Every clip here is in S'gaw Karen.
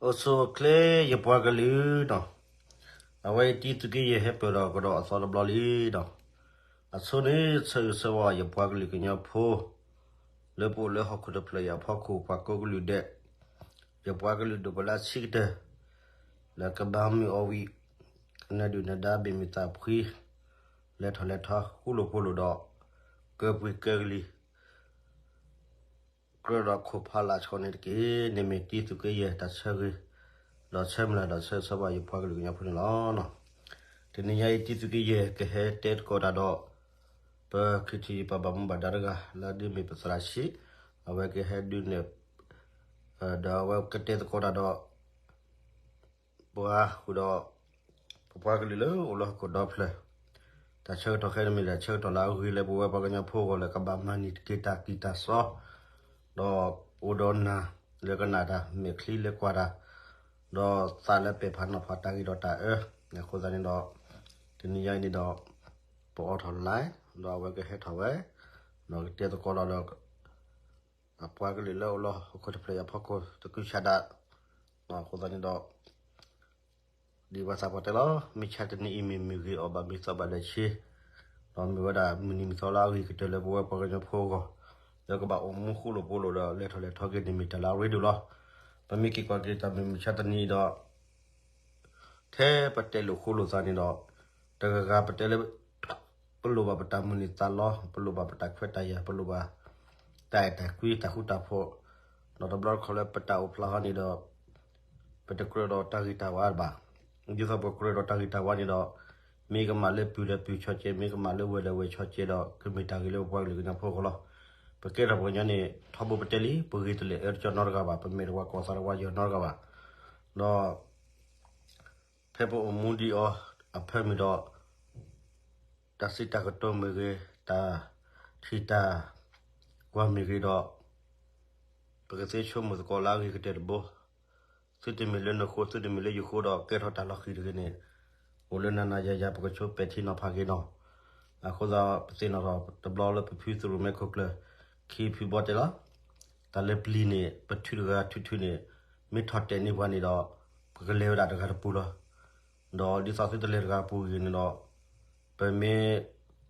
အိၣ်ဆူၣ်အိၣ်ချ့ယပှၤကလုာ်နီၤ, အဝဲအံၤတံသုးက့ယဲၢ်ဟဲပၢၢ်ဒီးကဒီးအသီတဘျီလံနီၤ, အဆိန့ၣ် ဆၢဂ့ၤဆၢဝါယပှၤကလုာ်ကညီဖိ လၢပအိၣ်လၢဟီၣ်ခိၣ်တဖျၢၣ်အံၤအဖီခိၣ် ပှၤကိးကလုာ်ဒဲး, ယပှၤကလုာ်ဒိၣ်ပှၤလၢအဆံးကတၢၢ် လၢကဘၣ်မုာ်အီၣ်ဝံၤ ကနၢၤဒုၣ်နၢၤဒါဘ့ၣ်မုာ်သးဖှံ လဲၤထီၣ်လဲၤထီ ဃူလိာ်ဖိးလိာ်ဒီး ကၢပှံၤကၢကလံၤ ကြၢးဒီးခိၣ်ဖးလၢ်ဆှီန့ၣ်တက့ၢ်. န့ၣ်မ့ၢ်တံသုးက့ယဲၢ်တၢ်ဆၢဂ့ၤ ဒီးဆၢမုၢ်လၢ်ဒီးဆၢဂ့ၤဆၢဝါယပှၤကလုာ်ကညီဖိန့ၣ်လီၤ. တနံၤညါအံၤတံသုးက့ယဲၢ်ကဟဲတဲသကိးတၢ်ဒီး ပ ခ့ထံ ပှၤဘၣ်မူဘၣ်ဒါတဂၤ လၢအဒုးမ့ၢ်ပသရၣ်ဆံး, အဝဲကဟဲဒုးနဲၣ် ဒီးအဝဲကတဲသကိးတၢ်ဒီး ပှၤဃုာ်ဒီး ပပှၤကလုာ်လၢအိၣ်လၢဟီၣ်ခိၣ်ဒီဖျၢၣ်, တၢ်ဆၢကတီၢ်ခဲအံၤန့ၣ်မ့ၢ်ဒၣ်ဆၢကတီၢ်လၢအဂ့ၤလၢပဝဲပှၤကညီဖိအဂီၢ်လၢကဘၣ်မၤန့ၢ်တက့ၢ်တၢ်ကံၢ်တၢ်စီ ဒီးအိၣ်ဒီးနၢ်လၢကနၣ်တၢ် မဲာ်ချံလၢကွၢ်တၢ် ဒီးသးလၢပဲာ်ဖးနီၤဖးတၢ်ဂ့ၤဒီးတၢ်အၢ, အဃိသတးန့ၣ်ဒီး တနံၤညါအံၤန့ၣ်ဒီး ပအိးထီၣ် live ဒီးအဝဲကဟဲထီၣ်ဝဲ ဒီးကတဲသကိးလီၤဒီး အပှၤကလုာ်လၢအိၣ်လၢဟီၣ်ခိၣ်တဖျၢၣ်အံၤအဖီခိၣ်သကုၤဆးဒး, အဃိသတးန့ၣ်ဒီး ဒ်ပှၤသးပှၢ်တဲလီၤ မုၢ်ဆါတနံၤအံၤမ့ၢ်မုၢ်ဂ့ၤအီၤဘၣ်မုၢ်သီဘၣ်လၢဆ့, ဒီးမ့ၢ်ဝဲဒၣ်မုၢ်နံၤမုၢ်သီလၢအဂ့ၤကတၢၢ်လၢပဝဲပှၤကညီဖိအဂီၢ်, လၢကဘၣ်အိၣ်မူဃူလိာ်ဖိးလိာ်ဒီးလဲၤထီၣ်လဲၤထီက့ၤန့ၣ်မ့ၢ်တၢ်လၢအရ့ဒိၣ်လီၤ. ပမ့ၢ်က့ၤကွၢ်က့ၤတၢ်မုၢ်မုၢ်ဆါတနံၤအံၤဒီး ထဲပတဲလိာ်ဃူလိာ်သးန့ၣ်ဒီး တဂၤဂၤပတဲလၢ ပလိၣ်ဘၣ်ပတၢ်မုၢ်လံၤသးလီ, ပလိၣ်ဘၣ်ပတၢ်ခွဲးတၢ်ယာ်, ပလိၣ်ဘၣ်တၢ်အဲၣ်တၢ်ကွံတၢ်ဃူတၢ်ဖိး, ဒီးတဘျီတခီၣ်လၢပတၢ်အိၣ်ဖျါဟီန့ၣ်ဒီး ပတကြၢးဒီးတၢ်ဂ့ၤတၢ်ဝါဘၣ်. ဒ်သိးပကြၢးဒီးတၢ်ဂ့ၤတၢ်ဝါန့ၣ်ဒီး မ့ၢ်ကမၣ်လၢပုၢ်ဒီးပုၢ်ဆီကဲ, မ့ၢ်ကမၣ်လၢဝဲၢ်ဒီးဝဲၢ်ဆီကဲဒီး ကမ့ၢ်တၢ်ဂ့ၤလၢပပှၤကလုာ်ကညီဖိအဂီၢ်လီၤ. ပကဲထီၣ်ပှၤကညီန့ၣ် ထီဘိပတဲလံ ပဂ့ၤတလဲာ်အၢတကီနီတဂၤဘၣ်, ပမဲာ်တဝါကီၢ်သးတဝါယီၤနီတဂၤဘၣ်. ဒီး ဖဲပအိၣ်မူဒံးအီၤအဖၢမုၢ်ဒီး တၢ်စံးတၢ်ကတိၤမ့ၢ်ဂ့ၤ, တၢ်ထံၣ်တၢ်ကွၢ်မ့ၢ်ဂ့ၤဒီး ပကသ့ဆိကမိၣ်သကိးလၢအဂ့ၤကတၢၢ်တဘိ, သုတမ့ၢ်လၢနဃိ သုတမ့ၢ်လၢယဃိဒီး ကဲထီၣ်တၢ်လီၤဃံၤတဂ့ၤန့ၣ်, အိၣ်လၢနၤနၤယၤယၤ ပကဆိပဲာ်ထံနီၤဖးက့ၤနီၤ. အဃိသတး ပသ့ၣ်နီၣ်ထီၣ်တဘျီလၢပဖုသရၣ်မဲခိၣ်ကျၢၢ် ခံဖုဘီတဲလီၤ, တၢ်လၢပျံၤန့ၣ် ပထုးတဂၤထုးထုးန့ၣ် မ့ၢ်ထီၣ်တဲာ်န့ၢ်ပှၤန့ၣ်ဒီး ပကလဲၤဝဲဒၣ်တဂၤတပူၤလီၤ. ဒီးဒ်သိးသုတလဲၤတဂၤပူၤဂ့ၤန့ၣ်ဒီး ပမ့ၢ် ပဲာ်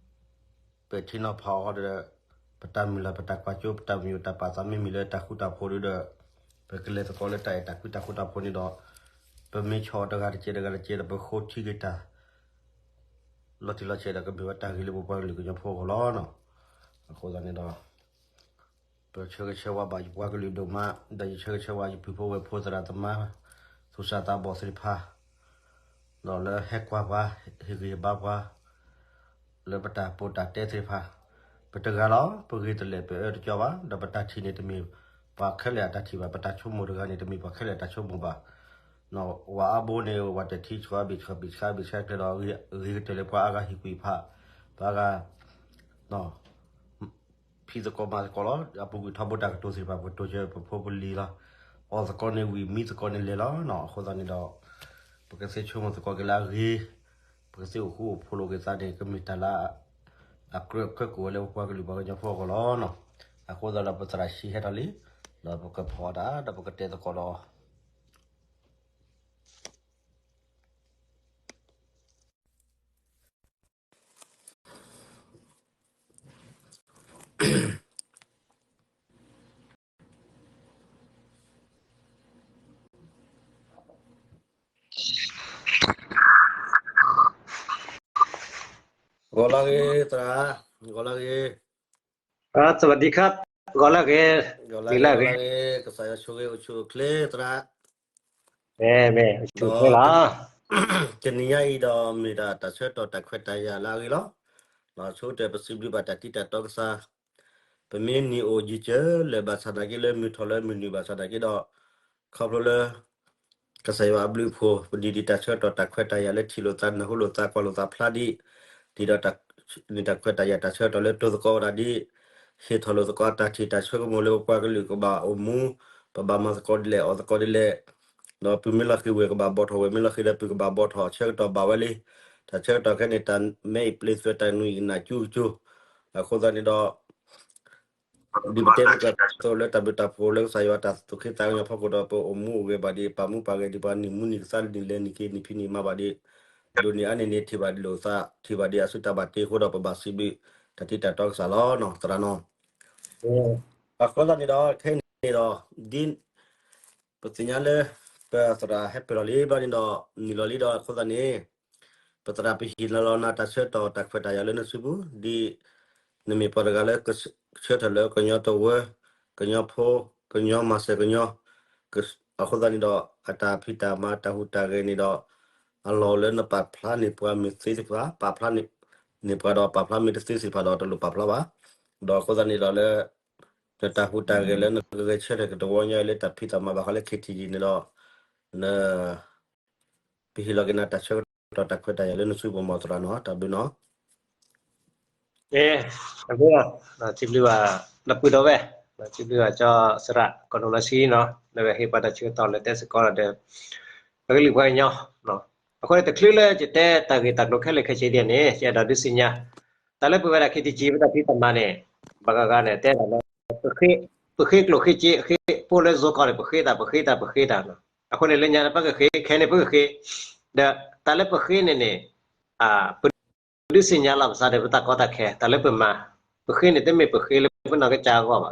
ထံနီၤဖးအီၤဒီး ပတၢ်မုၢ်လၢ်ပတၢ်ကွၢ်စိ ပတၢ်မုာ်တၢ်ပာ်သးမ့မ့ၢ်လၢတၢ်ဃူတၢ်ဖိးဒီး ပကလဲၤသကိးလၢတၢ်အဲၣ်တၢ်ကွံတၢ်ဃူတၢ်ဖိးန့ၣ်ဒီး ပမ့ၢ်ဆီၣ်အီၤတဂၤတကဲးတဂၤတကဲးဒီး ပဃိထံက့ၤတၢ် လီၤတံၢ်လီၤဆဲးဒီး ကမ့ၢ်ဝဲတၢ်ဂ့ၤလၢပပှၤကလုာ်ကညီဖိအဂီၢ်လီၤ. အဃိသတးန့ၣ်ဒီး ပဆၢဂ့ၤဆၢဝါဘၣ်ယပှၤကလုာ်ဒိၣ်မး ဒီးယဆၢဂ့ၤဆၢဝါယပုၢ်ဖိဝဲၢ်ဖိသရၣ်သမါ သူၣ်စၢ်သးဘီၣ်သ့ၣ်တဖၣ် ဒီးလၢဟဲကွၢ်ပှၤ ဟ့ၣ်ဂံၢ်ဟ့ၣ်ဘါပှၤ လၢပတၢ်ပီးတၢ်တဲသ့ၣ်တဖၣ် ပတဂၤလီၤ ပဂ့ၤတလဲာ်ပအၢတကီဘၣ် ဒီးပတၢ်ထံၣ်န့ၣ်တမ့ၢ်ပှၤခဲလၢာ်အတၢ်ထံၣ်ဘၣ် ပတၢ်ဆိကမိၣ်တဂၤန့ၣ် တမ့ၢ်ပှၤခဲလၢာ်အတၢ်ဆိကမိၣ်ဘၣ်. ဝၤအါဘိန့ၣ် ဝၤတထံၣ်ဆှီဘ့ၣ်ဆှီဘ့ၣ်ဆှီဘ့ၣ်ဆှီကျဲဒီး ဂ့ၤကတၢၢ်လၢပှၤအါဂၤဟ့ၣ်ကွံာ်ဖး ပှၤအါဂၤ ဖံးသကိးမၤသကိးလီၤ. အပူၤကွံာ်ထီဘိတၢ်ကတိၤသ့ၣ်တဖၣ် ပကတိၤဆၢပဖိပလံၤလီၤ. အီၣ်သကိးန့ၣ်ဝံၤမံသကိးန့ၣ်လဲၤလီၤနီၤ. အဃိသတးန့ၣ်ဒီး ပကသ့ဆိကမိၣ်သကိးက့ၤလၢအဂ့ၤ, ပကသ့အိၣ်ဃူအိၣ်ဖိးလိာ်က့ၤသးန့ၣ် ကမ့ၢ်တၢ်လၢ အကြၢးကၢကိၣ်ဝဲလၢပပှၤကလုာ်ပှၤကညီဖိအဂီၢ်လီၤ. အဃိသတးဒီးပသရၣ်ဆံးဟဲထီၣ်လံ, ဒီးပကဖီၣ်တၢ် ဒီးပကတဲသကိးဒီး ဂီၤလၢအဂ့ၤ သရၣ်, ဂီၤလၢအဂ့ၤ, စဝၤဒံခၣ်, ဂီၤလၢအဂ့ၤ, ဂီၤလၢအဂ့ၤ, ကစၢ်ယွၤဆိၣ်ဂ့ၤအိၣ်ဆူၣ်အိၣ်ချ့သရၣ်, ဒီး တနံၤညါအံၤဒီး မ့ၢ်ဒၣ်တၢ်ဆၢကတီၢ်တၢ်ခွဲးတၢ်ယာ်လၢအဂ့ၤလီၤ. ဆိကတၢၢ်ပစံးဘျုးဘၣ်တၢ်တံၤတၢ်တီကစၢ်, ပမ့ၢ်နံၤအိၣ်ယံာ်စၢၤလၢာ်ဘၣ်ဆၣ်သနာ်က့ လၢမုၢ်ထီၣ်လၢမုၢ်နုာ်ဘၣ်ဆၣ်သနာ်က့ဒီး ခီဖျိလၢ ကစၢ်ယွၤအဘျုးအဖှိၣ် ပနံၤဒံးတၢ်ဆၢကတီၢ်တၢ်ခွဲးတၢ်ယာ်လၢထံၣ်လိာ်သးနၢ်ဟူလိာ်သးကွၢ်လိာ်သးဖျါဒံး, ဒ်ဒီး နံၤတၢ်ခွဲးတၢ်ယာ်တၢ်ဆၢကတီၢ်လၢတိၤသကိးဝဲဒၣ်ဒံး, ဟ့ၣ်ထီၣ်လိာ်သကိးတၢ်ထံၣ်တၢ်ဆိကမိၣ်လၢပပှၤကလုာ်ကဘၣ်အိၣ်မူ, ပဘၣ်မၤသကိးဒ်လဲၣ် အီၣ်သကိးဒ်လဲၣ်, ဒီးပုၢ်မ့ၢ်လီၤဃံၤဝဲၢ်ကဘၣ်ဘီၣ်ထီၣ် ဝဲၢ်မ့ၢ်လီၤဃံၤဒီးပုၢ်ကဘၣ်ဘီၣ်ထီၣ် ဆၢကတီၢ်ဘၣ်ဝဲလံ. တၢ်ဆၢကတီၢ်ခဲအံၤန့ၣ် တၢ်မဲအံၤပျ့ၤသွဲၣ် တၢ်နုၤအံၤကနၣ်ကၠူကၠူ, အဃိသတးန့ၣ်ဒီး ဒ်ပတဲမ့ၢ်ကသိးလၢတၢ်ဘျုးတၢ်ဖှိၣ်လၢကစၢ်ယွၤတၢ်သူၣ်က့သးကညီၤဖီခိၣ်ဒီး ပအိၣ်မူအိၣ်ဂဲၤဘၣ်ဒံး ပာ်မူပာ်ဂဲၤဒံးပှၤ နံၣ်မူနံၣ်ကသါနံၣ်လဲၤနံၣ်က့ၤနံၣ်ဖံးနံၣ်မၤဘၣ်ဒံး ဒိၣ်န့ၢ်အါန့ၢ်န့ၣ် ထံၣ်ဘၣ်ဒံးလိာ်သး ထံၣ်ဘၣ်ဒံးအစုတၢ်ဘၣ်တ့အဃိဒီး ပဘၣ်စံးဘျုးတၢ်ထံၣ်တၢ်တီကစၢ်လီၤ သရၣ်နီၤ. အဃိသတးန့ၣ်ဒီး ခဲအံၤန့ၣ်ဒီး ဒ် ပသ့ၣ်ညါလၢ ပသရၣ်ဟဲပၢၢ်လီၤလံဘျီန့ၣ်ဒီး နုာ်လီၤလံဒီး အဃိသတးန့ၣ် ပသရၣ်ပဟ့ၣ်လီၤလီၤနၤတၢ်ဆၢကတီၢ်တၢ်ခွဲးတၢ်ယာ်လၢနစုပူၤ ဒ် နမ့ၢ်ပှၤတဂၤလၢဆၢထၢၣ်လၢကညီတဝၢ ကညီဖိ ကညီမၤစၢၤကညီ အဃိသတးန့ၣ်ဒီး အတၢ်ဖံးတၢ်မၤတၢ်ဟူးတၢ်ဂဲၤန့ၣ်ဒီး အလီၢ်လၢနပာ်ဖျါန့ၢ်ပှၤမ့ၢ်သ့သ့ၣ်တဖၣ် ပာ်ဖျါန့ၢ်ပှၤဒီး ပာ်ဖျါမ့ၢ်တသ့သ့ၣ်တဖၣ်ဒီး တလိၣ်ပာ်ဖျါဘၣ်. ဒီးအဃိသတးန့ၣ်ဒီးလၢ နတၢ်ဟူးတၢ်ဂဲၤလၢနကဂဲၤဆၢထၢၣ်ကတဝီညါအံၤလၢတၢ်ဖံးတၢ်မၤဘၣ်ဃးလၢ ခ့ထံယံၤ န့ၣ်ဒီး န ပဟ့ၣ်လီၤက့ၤနၤတၢ်ဆၢကတီၢ်တၢ်ခွဲးတၢ်ယာ်လၢနစုပူၤမ့ၢ်သရၣ်နီၤ တၢ်ဘျုးနီၤ. အ့ တၢ်ဘျုးလီၤ စံးဘျုးဘၣ် ဒီပုၢ်ဒီဝဲၢ် စံးဘျုးဘၣ်ကၠီသရၣ် ကီၢ်ဒိၣ်လီၤဆှံနီၤ လၢအဝဲဟ့ၣ်ပှၤတၢ်ဆၢကတီၢ်လၢတဲစ့ၢ်ကီးဒီး ပကလုာ်ပှၤကညီ အဃိန့ၣ် တချုးလၢယတဲတၢ်ဂ့ၢ်တၢ်ကျိၤခဲလၢာ်ခဲဆ့ဒ်န့ၣ် ယအဲၣ်ဒိးဒုးသ့ၣ်ညါ တၢ်လၢပဝဲဒၣ် ခ့ထံယံၤ ပတၢ်ဖံးတၢ်မၤန့ၣ် ဘၣ်ဂၤဂၤန့ၣ် တဲဒၣ်လၢ ပဃ့ ပဃ့ကျိၣ်ဃ့စ့ ဃ့ ပအိၣ်လၢယိၤကီၢ်န့ၣ် ပဃ့တၢ် ပဃ့တၢ် ပဃ့တၢ်နီၤ. အဃိန့ၣ် လၢညါန့ၣ် ပကဃ့ ခဲအံၤန့ၣ် ပကဃ့ ဒီးတၢ်လၢပဃ့န့ၣ်န့ၣ် ပ ဒုးသ့ၣ်ညါလီၤပသးဒီးပတၢ်ကီတၢ်ခဲ တၢ်လၢပမၤ ပဃ့န့ၣ်တမ့ၢ်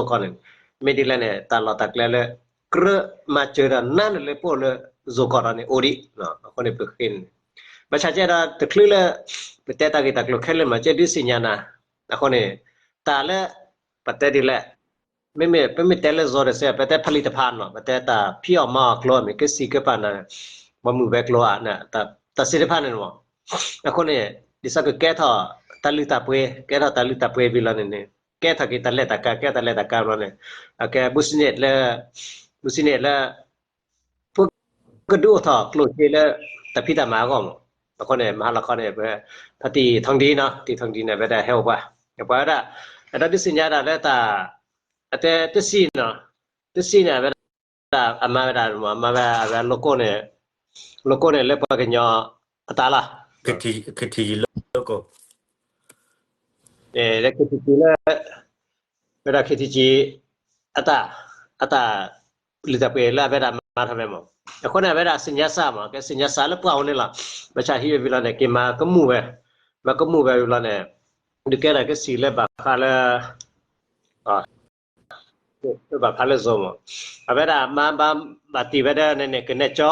ပဃ့လၢပနီၢ်ကစၢ်အဂီၢ်ဘၣ်, ပအိၣ်လၢယိၤကီၢ်န့ၣ် မ့ၢ်ဒ်လဲၣ်န့ၣ် တၢ်လီၢ်တၢ်ကျဲလၢ ကြၢးမၤစၢၤဒီးနၤန့ၣ်လၢပအိၣ်လၢယိၤကီၢ်ဒီးန့ၣ် အိၣ်ဒံး, အဃိန့ၣ်ပဃ့န့ၣ် ဘၣ်ဆၣ်ကဲဒီး တချုးလၢ ပတဲတၢ်ဂ့ၢ်တၢ်ကျိၤခဲလၢာ်မး ကဲဒုးသ့ၣ်ညါနၤ, အဃိန့ၣ် တၢ်လၢ ပတဲဒ်လဲၣ် မ့မ့ၢ် ပမ့ၢ်တဲလၢယိၤတစဲး ပတဲဖးလံာ်တဖၣ်နီၤ ပတဲတၢ်ဖံးအီၣ်မၤအီၣ်ကျိၤမ့ၢ် ကစံးကပာ်နၤ ပှၤမုၢ်ဝဲၤကျိၤဧါ တၢ်စ့တဖၣ်န့ၣ်မး, အဃိန့ၣ် ဒ်သိးကကဲထီၣ်တၢ်လုၢ်တၢ်ပှ့ၤ ကဲထီၣ်တၢ်လုၢ်တၢ်ပှ့ၤဝံၤလီၤန့ၣ်န့ၣ် ကဲထီၣ်က့ၤတၢ်လဲၤတၢ်ကၤ ကဲထီၣ်တၢ်လဲၤတၢ်ကၤဘျီန့ၣ် အကဲ business လၢ business လၢ ပကဒုးအိၣ်ထီၣ်ကျိၣ်စ့လၢ တၢ်ဖံးတၢ်မၤအဂီၢ်မး, အဃိန့ၣ် မဟါလီၤခီန့ၣ် ပ ဖါတံၢ်ထီၣ်ဒံနီၤ တံၢ်ထီၣ်ဒံန့ၣ် အဝဲဒၣ်ဟဲအိၣ်ပှၤ ပှၤဝဲဒၣ် အတၢ်ဒုးသ့ၣ်ညါဒၣ်လၢတၢ် အတဲတဆံနီၤ တဆံန့ၣ် အဝဲဒၣ် အမၤဝဲဒၣ်မး အမၤဝဲအဝဲ logo န့ၣ် logo န့ၣ် လၢပှၤကညီအတၢ်လီၤ ခ့ထံယံၤ logo လၢ ခ့ထံယံၤ လၢ ဝဲဒၣ် ခ့ထံယံၤ အတၢ် အတၢ် လုၢ်တၢ်ပှ့ၤလၢအဝဲဒၣ်မၤထီၣ်ဝဲမး, အဃိန့ၣ် အဝဲဒၣ်သ့ၣ်ညါစၢ်မး ကသ့ၣ်ညါစၢ်လၢပှၤအိၣ်န့ၣ်လီၤ, ဘၣ်ဆၣ်ဟံးဝဲဝံၤလီၤန့ၣ် က့ၤမၤကမူၣ်ဝဲ, မၤကမူၣ်ဝဲဝံၤလီၤန့ၣ် ဒုးကဲထီၣ်ကစံးလၢဘၣ်ဃးလၢ ဘၣ်ဖးလၢယိၤမး, အဝဲဒၣ်မၤဘၣ်တ့ၢ်ဝဲဒၣ်န့ၣ်န့ၣ် ကနဲကၠီ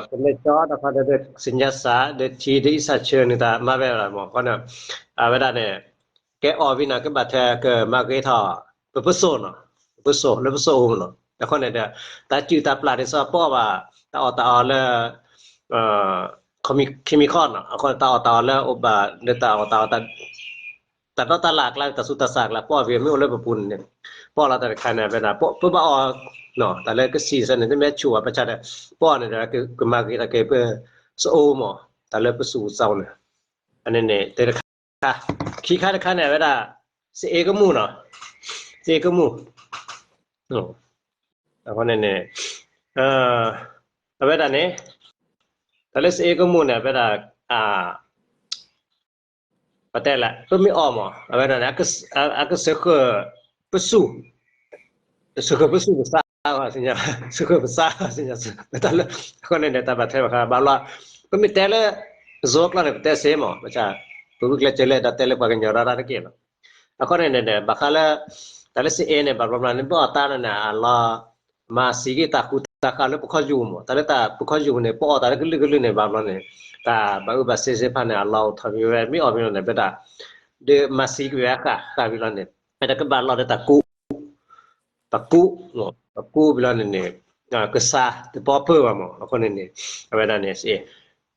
ကနဲကၠီ ဒီးခီဒီး သ့ၣ်ညါစၢ် ဒီးထံ ဒီးအံသၣ်ဆၢန့ၣ် တၢ်မၤဝဲဒၣ်မး အဃိန့ၣ် အဝဲဒၣ်န့ၣ် ကဲအီၣ်ဝံၤန့ၣ် ကဘၣ်ထဲကမၤဂ့ၤထီၣ် ပပစိာ်နီၤ, ပစိာ် လၢပစိာ်အိၣ်နီၤ, အဃိန့ၣ်ဒီး တၢ်စုၣ်တၢ်ပျၢ်ဒ်သိးပအီၣ်ဘၣ် တၢ်အီၣ်တၢ်အီလၢ chemical နီၤ, အဃိန့ၣ် တၢ်အီၣ်တၢ်အီလၢအိၣ်ဘၣ်လၢတၢ်အီၣ်တၢ်အီ တၢ်ဒီတၢ်လၣ်အကျါ တၢ်ဆူးတၢ်ဆါအကျါ ပအီၣ်ဝံၤမ့ၢ်အိၣ်လၢပပူၤန့ၣ်န့ၣ် ပအီၣ်လီၤတၢ်တခါန့ၣ် အဝဲဒၣ် ပဘၣ်အီၣ် တၢ်လၢကစံးစၢ်န့ၣ် တမ့ၢ်ဆူၣ်ဘၣ် ဘၣ်ဆၣ်ဒီး ပအီၣ်န့ၣ်ဒီး ကမၤဂ့ၤထီၣ်က့ၤပစိာ်အိၣ်မး တၢ်လၢပစိာ်အိၣ်သးအိၣ်န့ၣ် အန့ၣ်န့ၣ် တခါ ခံခါတခါန့ၣ် အဝဲဒၣ် စ့အ့ကမူၣ်နီၤ, စ့အ့ကမူၣ် အဃိန့ၣ်န့ၣ် အဝဲဒၣ်န့ၣ် တၢ်လၢစ့အ့ကမူၣ်န့ၣ် အဝဲဒၣ် ပတဲလဲၣ် ပမ့ၢ်အီၣ်မး အဝဲဒၣ်န့ၣ် အကစၢဃၢၤပစူၢ် စၢဃၢၤပစူၢ်ပစါ စၢဃၢၤပစါ တၢ်လၢ အဃိန့ၣ်န့ၣ် တၢ်ဘၣ်ထွဲဘၣ်ဃးဘၣ်ဘျီ ပမ့ၢ်တဲလၢ ယိၤကျိာ်န့ၣ် ပတဲစ့မး ဘၣ်ဆၣ် ပဂုာ်ကျဲးစၢးလၢတၢ်တဲလၢပှၤကညီရၢၢ်တၢ်တက့ၢ်လီၤ. အဃိန့ၣ်န့ၣ် ဘၣ်ဃးလၢ တၢ်လၢစ့အ့န့ၣ် ဘၣ်ဘျီဘျီန့ၣ် ပအီၣ်တၢ်န့ၣ်န့ၣ် အလီၤ မၤစံးက့ၤတၢ်ဃူတၢ်ဃာ်လၢပခီၣ်ယူၢ်မး တၢ်လၢတၢ်ပခီၣ်ယူၢ်န့ၣ် ပအီၣ်တၢ်လၢကလုာ်ကလုာ်န့ၣ် ဘၣ်ဘျီန့ၣ် တၢ်ဘၣ်အၢဘၣ်စ့စ့ဖၣ်န့ၣ် အလီၤအိၣ်ထီၣ်မံၤဝဲ မ့ၢ်အီၣ်မံၤလီၤန့ၣ် ပတၢ် ဒီးမၤစံးက့ၤဝဲအဃၣ်ဃၣ်ဝံၤလီၤန့ၣ် ပတကဘၣ်လီၤဒီးတၢ်ကူ တၢ်ကူ တၢ်ကူဝံၤလီၤန့ၣ်န့ၣ် ကစၢ်တပီပၢၢ်ဘၣ်မး အဃိန့ၣ်န့ၣ် အဝဲဒၣ်န့ၣ်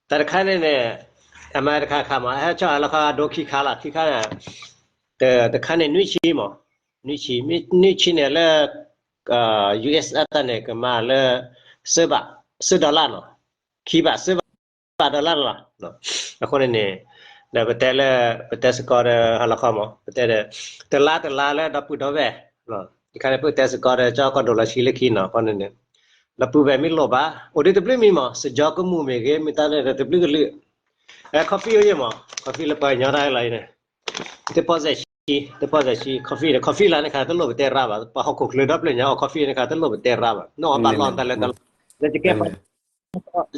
တၢ်တခါန့ၣ်န့ၣ် အမၤတခါခါမး ဟဲဆီၣ်အလီၤခီဒိခံခါလီၤ ခံခါန့ၣ် တခါန့ၣ် နွံဆံမး နွံဆံ နွံဆံန့ၣ်လၢ US အတၢ်န့ၣ် ကမၤလၢ စၢဘၣ် စၢ dollar နီၤ ခံဘၣ် စၢဘၣ် dollar လီၤ. အဃိန့ၣ်န့ၣ် ဒီးပတဲလၢ ပတဲစ့ၢ်ကီးဒီး ဟါလီၤခီမး ပတဲဒီး တလါတလါလၢဒီပုၢ်ဒီဝဲၢ် တခါန့ၣ် ပတဲစ့ၢ်ကီးဒီး ကၠီကီၢ်ဒိၣ်လီၤဆံလၢခံနီၤ အဃိန့ၣ်န့ၣ် ဒီပုၢ်ဝဲၢ်မ့ၢ်လိၣ်ဘၣ် အိၣ်ဒံးတဘျုးမံၤမး စၢၤကီကမူၣ်မ့ၢ်ဂ့ၤ မ့ၢ်တၢ်န့ၣ်ဒီးတဘျုးကလုာ် coffee အိၣ်ယဲမး coffee လၢပှၤကညီတၢ်လီၤအံၤန့ၣ် တပီစဲး တပီၢ်စဲးဆံ coffee ဒီး coffee လၢန့ၣ်ခါတလိၣ်ပတဲရၣ်ဘၣ်, ပှၤဟီၣ်ခိၣ်ချၢဒီဖျၢၣ်ညါအီၣ် coffee န့ၣ်ခါတလိၣ်ပတဲရၣ်ဘၣ်, နအီၣ်ဘၣ်လီၢ်တၢ်လၢတၢ်လီၢ်, ယကဲပှၤ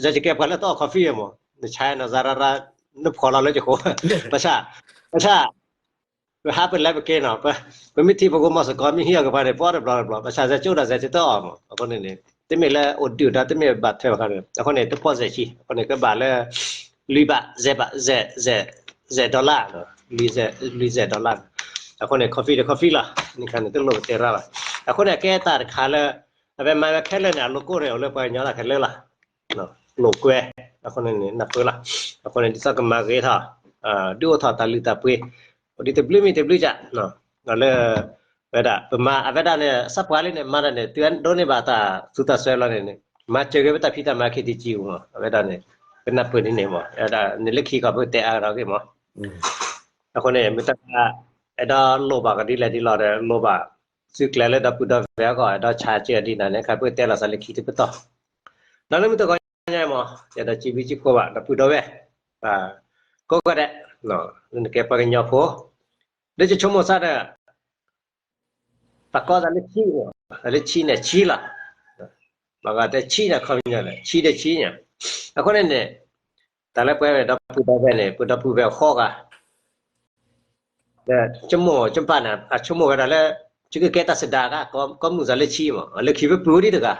ယကဲပှၤလၢတအီၣ် coffee မး, နဆါနစါရၣ်ရၣ်, နဖီၣ်လီၤလၢယဃိ, ဘၣ်ဆၣ်, ဘၣ်ဆၣ် ပဟးပလဲၤပက့ၤနီၤ, ပမ့ၢ်ထံၣ်ပကိမီၤစ့ၢ်ကီး မ့ၢ်ဟံၣ်အီၤကပၤန့ၣ် ပအီၣ်တဘျီတဘျီ, ဘၣ်ဆၣ်စဲကၠိဒၣ်စဲကတအီၣ်မး, အဃိန့ၣ်န့ၣ် တမ့ၢ်လၢအိၣ်ဒုၣ်ဒါ တမ့ၢ်ဘၣ်ထွဲဘၣ်ဃးန့ၣ်, အဃိန့ၣ် တပီၢ်စဲးဆံ အဃိန့ၣ် ကဘၣ်လၢ လွံၢ်ဘး စဲးဘး စဲး, စဲး dollar, လွံၢ်စဲး dollar, အဃိန့ၣ် coffee ဒီး coffee လီၤ, န့ၣ်ခါန့ၣ် တလိၣ်ပတဲရၣ်ဘၣ်, အဃိန့ၣ် အကဲတၢ်တခါလၢ အဝဲမၤဝဲခဲလၢာ်န့ၣ် အ logo န့ၣ် အိၣ်လၢပှၤကညီတၢ်ခဲလၢာ်လီၤ, လိာ်ကွဲ, အဃိန့ၣ်န့ၣ် နၢ်ပၢၢ်လီၤ, အဃိန့ၣ် ဒ်သိးကမၤဂ့ၤထီၣ်, ဒုးအိၣ်ထီၣ်တၢ်လုၢ်တၢ်ပှ့ၤ, ဒ်တဘျုးမံၤတဘျုးကး, လၢ ဝဲဒၣ် ပမၤအဝဲဒၣ်န့ၣ် စးပှၤလံန့ၣ် မၤတၢ်န့ၣ် တုၤဒိးန့ၢ်ဘၣ်တၢ်သူတၢ်စွဲလီၤန့ၣ်န့ၣ် မၤစၢၤက့ၤပတၢ်ဖံးတၢ်မၤ ခ့တံကံမး, အဝဲဒၣ်န့ၣ် ပနၢ်ပၢၢ်ဒ်န့ၣ်မး, ဝဲဒၣ်န့ၣ်လၢခံခီဖျိတဲအါကဒီးက့ၤမး, အဃိန့ၣ် မ့ၢ်တၢ် အဲၣ်ဒိးလိၣ်ဘၣ်ကဒ်လဲၣ်ဒ်လဲၣ်ဒီး လိၣ်ဘၣ်သုးကျဲၤလၢဒီပုၢ်ဒီဝဲၢ်အဂီၢ် အဲၣ်ဒိးဆါကၢဒ်နၤန့ၣ် ခါဖုတဲလီၤသးလၢခံတပတီၢ်, ဒီးလၢမုၢ်တဂီၤညါမး ယအဲၣ်ဒိးစံးဘျုးစံးဖှိၣ်ဘၣ် ဒီပုၢ်ဒီဝဲၢ် ကိးဂၤဒဲး လၢနကဲပှၤကညီဖိ, လၢယဆိကမိၣ်စ့ၢ်ဒီး ပှၤကိးသးလၢဆံ, သးလၢဆံန့ၣ် ဆံလီၤ, ပှၤကိးသးဆံန့ၣ် ခီပညီန့ၣ် ဆံဒီးဆံညါ, အဃိန့ၣ်န့ၣ် တၢ်လၢပဝဲဒီပုၢ်ဒီဝဲၢ်န့ၣ် ပဒီပုၢ်ဝဲၢ်ဃီဂၤ ဒီးဆိကမိၣ် ဆိပာ်န့ၣ် အဆိကမိၣ်ဝဲဒၣ်လၢ ယကကဲတၢ်စဒါက ကိးမုၢ်သးလၢဆံမး လၢခံဖဲပူၤဒံးတဂၤ,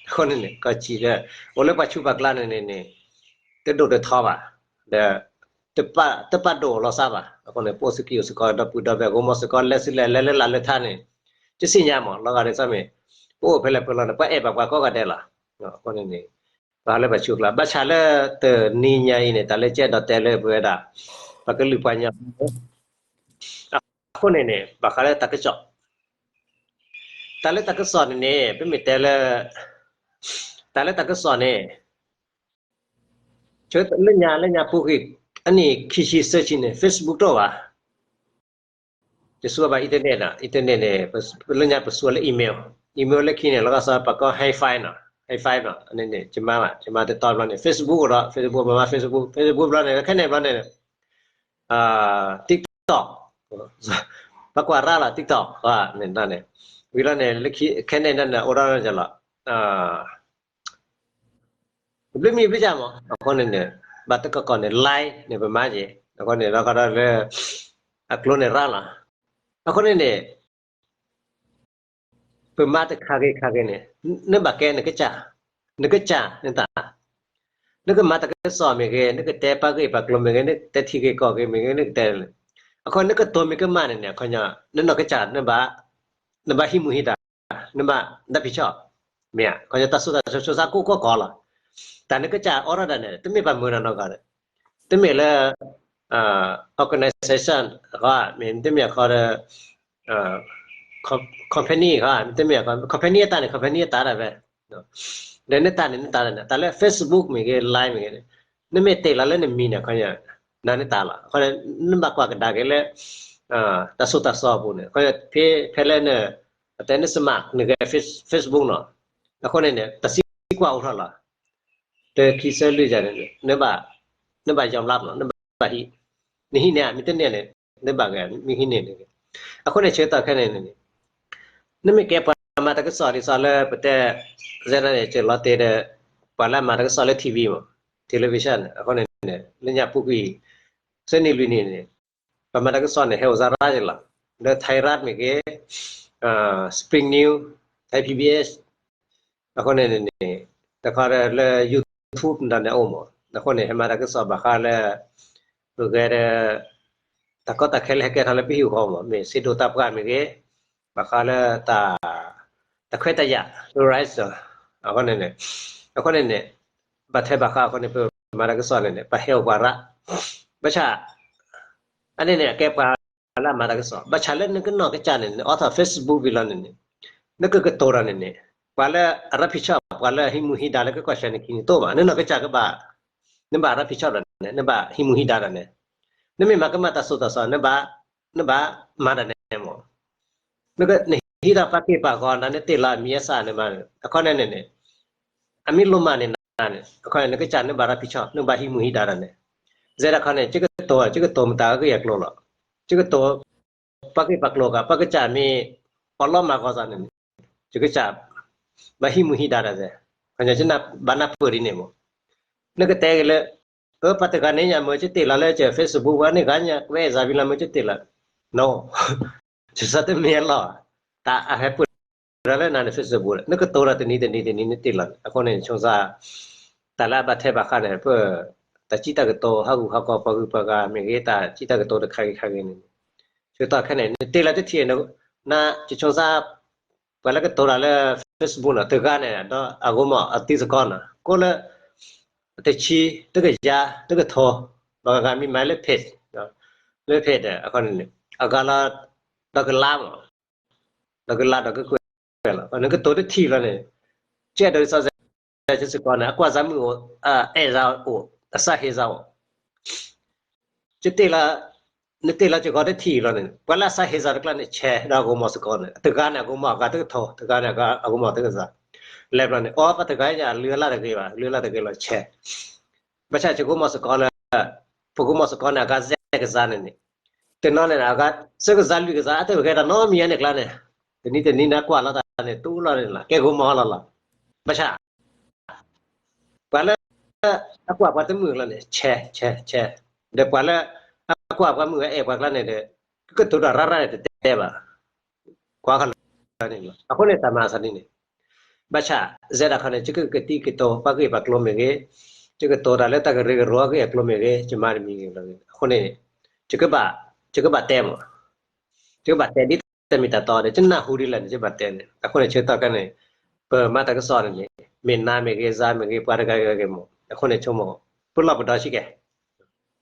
အဃိန့ၣ်န့ၣ် ကီၢ်ဆံးလၢ အိၣ်လၢပှၤဆူးပှၤကျါန့ၣ်န့ၣ်န့ၣ် တဒိၣ်တထီဘၣ်, ဒီး တပာ်ဒိၣ်လီၤစၢ်ဘၣ်, အဃိန့ၣ် ပအိၣ်စကံၢ်အိၣ်စကီး ဒီပုၢ်ဒီဝဲၢ် ဂိၢ်မီၢ်စ့ၢ်ကီး လဲၤဆူလဲၣ် လဲၤလၢလာ်လၢထါန့ၣ် ယသ့ၣ်ညါမး လီၤဂာ်ဒ်သိးမ့ၢ် ပအိၣ်ဖဲလဲၣ်ဖဲလဲၣ်န့ၣ် ပှၤအဲၣ်ဘၣ်ပှၤကိးဂၤဒဲးလီၤ, အဃိန့ၣ်န့ၣ် ပဟးလၢပှၤဆူးကျါ ဘၣ်ဆၣ်လၢတနံၤညါအံၤန့ၣ် တၢ်လၢကအဲၣ်ဒိးတဲလၢပဝဲဒၣ် ပှၤကလုာ်ပှၤကညီ အဃိန့ၣ်န့ၣ် ဘၣ်ဃးလၢတၢ်ကစီၣ်, တၢ်လၢတၢ်ကစီၣ်န့ၣ်န့ၣ် ပမ့ၢ်တဲလၢ တၢ်လၢတၢ်ကစီၣ်န့ၣ် လၢညါ လၢညါပူၤကွံာ် အနံၣ်ခံဆံသၢဆံန့ၣ် Facebook တအိၣ်ဘၣ်, ယဆူၣ်ဘၣ် internet ဒီး internet န့ၣ် လၢညါပဆူၣ်လၢ email, email လၢခံန့ၣ် လီၤဂာ်စီၤပှၤကိး hi-fi နီၤ, hi-fi နီၤ, န့ၣ်န့ၣ် ယမၤဘၣ် ယမၤတတီၤဘျီန့ၣ် Facebook ဒီး Facebook ပမၤ Facebook, Facebook ဘျီန့ၣ် ခဲန့ၣ်ဘျီန့ၣ် TikTok, ပှၤကွၢ်ရၢ်လီၤ TikTok န့ၣ်, ဝံၤလီၤန့ၣ် လၢခံခဲန့ၣ်န့ၣ် အိၣ်ဒီးလီၤ တဘျုးမံၤဘျုးကမး အဃိန့ၣ်န့ၣ် ဘၣ်တကီၢ်ကီၢ်န့ၣ် live န့ၣ် ပမၤက့ၤ အဃိန့ၣ် လီၤဂာ်ဒီးလၢ အကျိၤန့ၣ်ရၢ်လီၤ, အဃိန့ၣ်န့ၣ် ပမၤတခါဂ့ၤခါဂ့ၤန့ၣ် နဘၣ်ကဲနကစၢ်, နကစၢ်နသး, နကမၤတၢ်ကစီၣ်မ့ၢ်ဂ့ၤ, နကတဲပာ်ဂ့ၢ်ပာ်ကျိၤမ့ၢ်ဂ့ၤ, နကတဲထံဂ့ၢ်ကီၢ်ဂ့ၤမ့ၢ်ဂ့ၤ, နကတဲ, အဃိနကတိၤမ့ၢ်ကမၣ်န့ၣ်န့ၣ် အခီပညီ နနီၢ်ကစၢ် နဘၣ်ဟံးမူဟံးဒါ, နဘၣ် รับผิดชอบ, မ့ၢ်ဧါ, အခီပညီ တၢ်ဆူးတၢ်ဆါ ဆိစါကိၢ်ကိၢ်ကီၢ်လီၤ, တၢ်နကစၢ်အိးထီၣ်ဒၣ်န့ၣ် တမ့ၢ်ဘၣ်မုာ်နီၢ်နီၢ်ကီးန့ၣ်, တမ့ၢ်လၢ organization ဃီ, မ့ၢ်တမ့ၢ်အခီဒီး company ဃီ, တမ့ၢ် company အတၢ်န့ၣ် company အတၢ်ဒၣ်ဝဲ, ဒီးနတၢ်န့ၣ် နတၢ်ဒၣ်န့ၣ် တၢ်လၢ Facebook မ့ၢ်ဂ့ၤ Line မ့ၢ်ဂ့ၤန့ၣ်, နမ့ၢ်တ့ၢ်လီၤလၢနမံၤန့ၣ် အခီပညီ နၤနတၢ်လီၤ, အဃိန့ၣ် နဘၣ်ကွၢ်ကဒါက့ၤလၢ တၢ်ဆိၣ်တၢ်ဆီအပူၤန့ၣ် အခီပညီ ဖဲ ဖဲလၢန အတဲန smart နဂဲၤ Facebook နီၤ, အဃိန့ၣ်န့ၣ် တၢ်သံကွၢ်အိၣ်ထီၣ်လီၤ, တခံဆၢလွံၢ်ယၤန့ၣ် နဘၣ် နဘၣ် ယီၤဘျါ နီၤ, နဘၣ်ဟံး, နဟံးန့ၢ်ဧါ မ့ၢ်တန့ၢ်န့ၣ် နဘၣ်ဂဲၤ မ့ၢ်ဟံးန့ၢ်န့ၣ်, အဃိန့ၣ် ဆၢကတီၢ်ခဲန့ၣ်န့ၣ် နမ့ၢ်ကဲပှၤမၤတၢ်ကစီၣ်ဒ်သိးလၢပတဲ စဲဒၣ်န့ၣ် ကလီၤတဲာ်ဒီး ပှၤလၢအမၤတၢ်ကစီၣ်လၢ ထံၣ်ဝံၤ မး, television န့ၣ် အဃိန့ၣ် လၢညါပူၤကွံာ် သၢနံၣ်လွံၢ်နံၣ်န့ၣ် ပှၤမၤတၢ်ကစီၣ်န့ၣ် ဟဲအိၣ်စါရၢ်ယလီၤ, လၢ Thai မ့ၢ်ဂ့ၤ, Spring News, Thai PBS, အဃိန့ၣ်န့ၣ် တခီလၢ YouTube ဒၣ်န့ၣ်အိၣ်မး, အဃိန့ၣ် ဟဲမၤတၢ်ကစီၣ်ဘၣ်ဃးလၢ ပဂဲၤဒီး တၢ်ကီတၢ်ခဲလၢဟဲကဲထီၣ်လၢပဟံၣ်ပူၤမး, မ့ၢ်ဆ့ဒိၣ်တၢ်ပှၢ်မ့ၢ်ဂ့ၤ, ဘၣ်ဃးလၢတၢ် တၢ်ခွဲးတၢ်ယာ် rice အဃိန့ၣ်န့ၣ်, အဃိန့ၣ်န့ၣ် ဘၣ်ထွဲဘၣ်ဃးအဃိန့ၣ် ပမၤတၢ်ကစီၣ်န့ၣ်န့ၣ် ပဟဲအိၣ်ပှၤရၣ်, ဘၣ်ဆၣ် အန့ၣ်န့ၣ် အကဲပှၤလၢအမၤတၢ်ကစီၣ်, ဘၣ်ဆၣ်လၢနကနီၢ်ကစၢ်န့ၣ် နအိးထီၣ် Facebook ဝံၤလီၤန့ၣ်န့ၣ် နကကတိၤဒီးန့ၣ်န့ၣ် ပှၤလၢအ รับผิดชอบ ပှၤလၢအဟံးမူဟံးဒါလၢကကွၢ်ဆၢနခံန့ၣ်တအိၣ်ဘၣ်, နနီၢ်ကစၢ်ကဘၣ် နဘၣ် รับผิดชอบ ဒီးန့ၣ် နဘၣ်ဟံးမူဟံးဒါဒီးန့ၣ်, နမ့ၢ်မၤကမၣ်တၢ်သိၣ်တၢ်သီ နဘၣ် နဘၣ်မၤဒီးန့ၣ်မး, နက နဟံးဒီးပာ်က့ၤပာ်ဂီၤ နန့ၣ်တ့ၢ်လီၤမံၤအစၢ်န့ၣ်မး, အခီန့ၣ်န့ၣ်န့ၣ် အမ့ၢ်လိၣ်မးန့ၣ်နၤန့ၣ် အခီန့ၣ် နကစၢ်နဘၣ် รับผิดชอบ နဘၣ်ဟံးမူဟံးဒါဒီးန့ၣ်, စဲဒၣ်ခီန့ၣ် ယကတိၤ ယကတိၤမတၤအဂ့ၢ်အကျိၤလီၤ, ယကတိၤ ပှၤဂ့ၢ်ပှၤကျိၤဂၤ ပှၤကစၢ်မ့ၢ် ပှၤလီၤမၢ်ဂီၤသးန့ၣ်န့ၣ် ယကစၢ် ဘၣ်ဟံးမူဟံးဒါတၢ်သဲး, ခီညီဘၣ်နၢ်ပၢၢ်ဒ်န့ၣ်မး, နကတဲက့ၤလၢ ပှၤတဂၤန့ၣ်ညါ မ့ၢ်ကတ့ၢ်လီၤလၢက Facebook ဝဲန့ၣ်ဂၤညါ ဝဲအဲၣ်စးဘံလီၤ မ့ၢ်ကတ့ၢ်လီၤ, no, ယစးတမ့ၢ်အလီၢ်, တၢ်အဟဲပၢၢ်ဒီးလၢနၤန့ၣ် Facebook န့ၣ် နကတိၤဒီးတနံၤတနံၤတနံၤနတ့ၢ်လီၤန့ၣ် အဃိန့ၣ် ဆိကမိၣ် တၢ်လၢအဘၣ်ထဲဘၣ်ဃးန့ၣ် ပ တၢ်စံးတၢ်ကတိၤ ဟးဂူာ်ဟးဂီၤပှၤဂုၤပှၤဂၤမ့ၢ်ဂ့ၤ တၢ်စံးတၢ်ကတိၤတခါဂ့ၤခါဂ့ၤန့ၣ် ဆိကမိၣ်ခဲန့ၣ် နတ့ၢ်လီၤတထံၣ် န ဆိကမိၣ် ပှၤလၢကတိၤတၢ်လၢ Facebook န့ၣ် တဂၤန့ၣ် ဒီးအဂီၢ်မ့ၢ်အသံစ့ၢ်ကီးန့ၣ် ကိးလၢ တဆံ တကယၤ တကထိ ဘၣ်ဂၤဂၤမ့ၢ်မၤလၢ page လၢ page အခီန့ၣ် အဂၤလီၤ ဒီးကလါမး ဒီးကလါဒီးကကွဲၢ်လီၤ နကတိၤတထံၣ်လီၤန့ၣ် ကဲဒီးစီၤစဲးစ့ၢ်ကီးန့ၣ် အကွၢ်စၢ်မုၣ်အိၣ် အအဲၣ်စၢ်အိၣ် အစၢ်ဟ့စၢ်အိၣ် ကတ့ၢ်လီၤ နတ့ၢ်လီၤစ့ၢ်ကီးတထံၣ်လီၤန့ၣ် ပှၤလၢအစၢ်ဟ့စၢ်တကျါန့ၣ် ဆဲးဒီးအဂီၢ်မ့ၢ်စ့ၢ်ကီးန့ၣ် တဂၤန့ၣ် အဂီၢ်မ့ၢ်အဂၤတကထိ တဂၤန့ၣ် အဂီၢ်မ့ၢ်တကယၤ လဲၤဘျီန့ၣ် အိ ပှၤတဂၤညါ အလုၢ်အလၢ်တဂ့ၤဘၣ် လုၢ်အလၢ်တဂ့ၤလီၤ ဆဲး ဘၣ်ဆၣ်စ့ၢ်ကီးမ့ၢ်စ့ၢ်ကီးလၢ ပဂီၢ်မ့ၢ်စ့ၢ်ကီးန့ၣ် အဂၤစဲးကစၢ်န့ၣ်န့ၣ် တနီၤန့ၣ် အဂၤစဲးကစၢ်လွံၢ်ကစၢ် အတဂဲၤတၢ်နီတမံၤန့ၣ်ကျါန့ၣ် တနံၤတနံၤန့ၣ်ကွၢ်လီၤတၢ်န့ၣ် တူၢ်လီၤန့ၣ်လီၤ ကဲဂီၢ်မ့ၢ်လီၤလီၤ ဘၣ်ဆၣ် ပှၤလၢ အကွၢ်ပှၤတမုာ်လီၤန့ၣ် ဆဲး ဆဲး ဆဲး ဒီးပှၤလၢ အကွၢ်ပှၤမုာ်အအဲၣ်ပှၤကျါန့ၣ်ဒီး ကကတိၤတၢ်ရၢ်ရၢ်န့ၣ်တတဲဘၣ် ကွၢ်ခီလၢန့ၣ် အဃိန့ၣ်တၢ်မၤသးဒ်န့ၣ် ဘၣ်ဆၣ် စဲးဒၣ်ခီန့ၣ် ယကကသံၣ်ကတိၤပှၤဂ့ၢ်ပှၤကျိၤမ့ၢ်ဂ့ၤ, ယကတိၤတၢ်လၢတၢ်ကရၢကရိအဂ့ၢ်အကျိၤမ့ၢ်ဂ့ၤ, ယမၤတမံၤဂ့ၤလီၤဂ့ၤ, အဃိန့ၣ် ယကဘၣ်တဲမး, ယကဘၣ်တဲဒ်တၢ်မ့ၢ်တၢ်တီဒီး ယနၢ်ဟူဒ်လဲၣ်န့ၣ် ယဘၣ်တဲန့ၣ်, အဃိန့ၣ် ဆၢကတီၢ်ခဲန့ၣ် ပမၤတၢ်ကစီၣ်န့ၣ်န့ၣ် မ့ၢ်နၤမ့ၢ်ဂ့ၤ ယၤမ့ၢ်ဂ့ၤ ပှၤတဂၤဂ့ၤဂ့ၤမး, အဃိန့ၣ် ဆိကမိၣ် ပလီၢ်ပဒီစ့ၢ်ကီး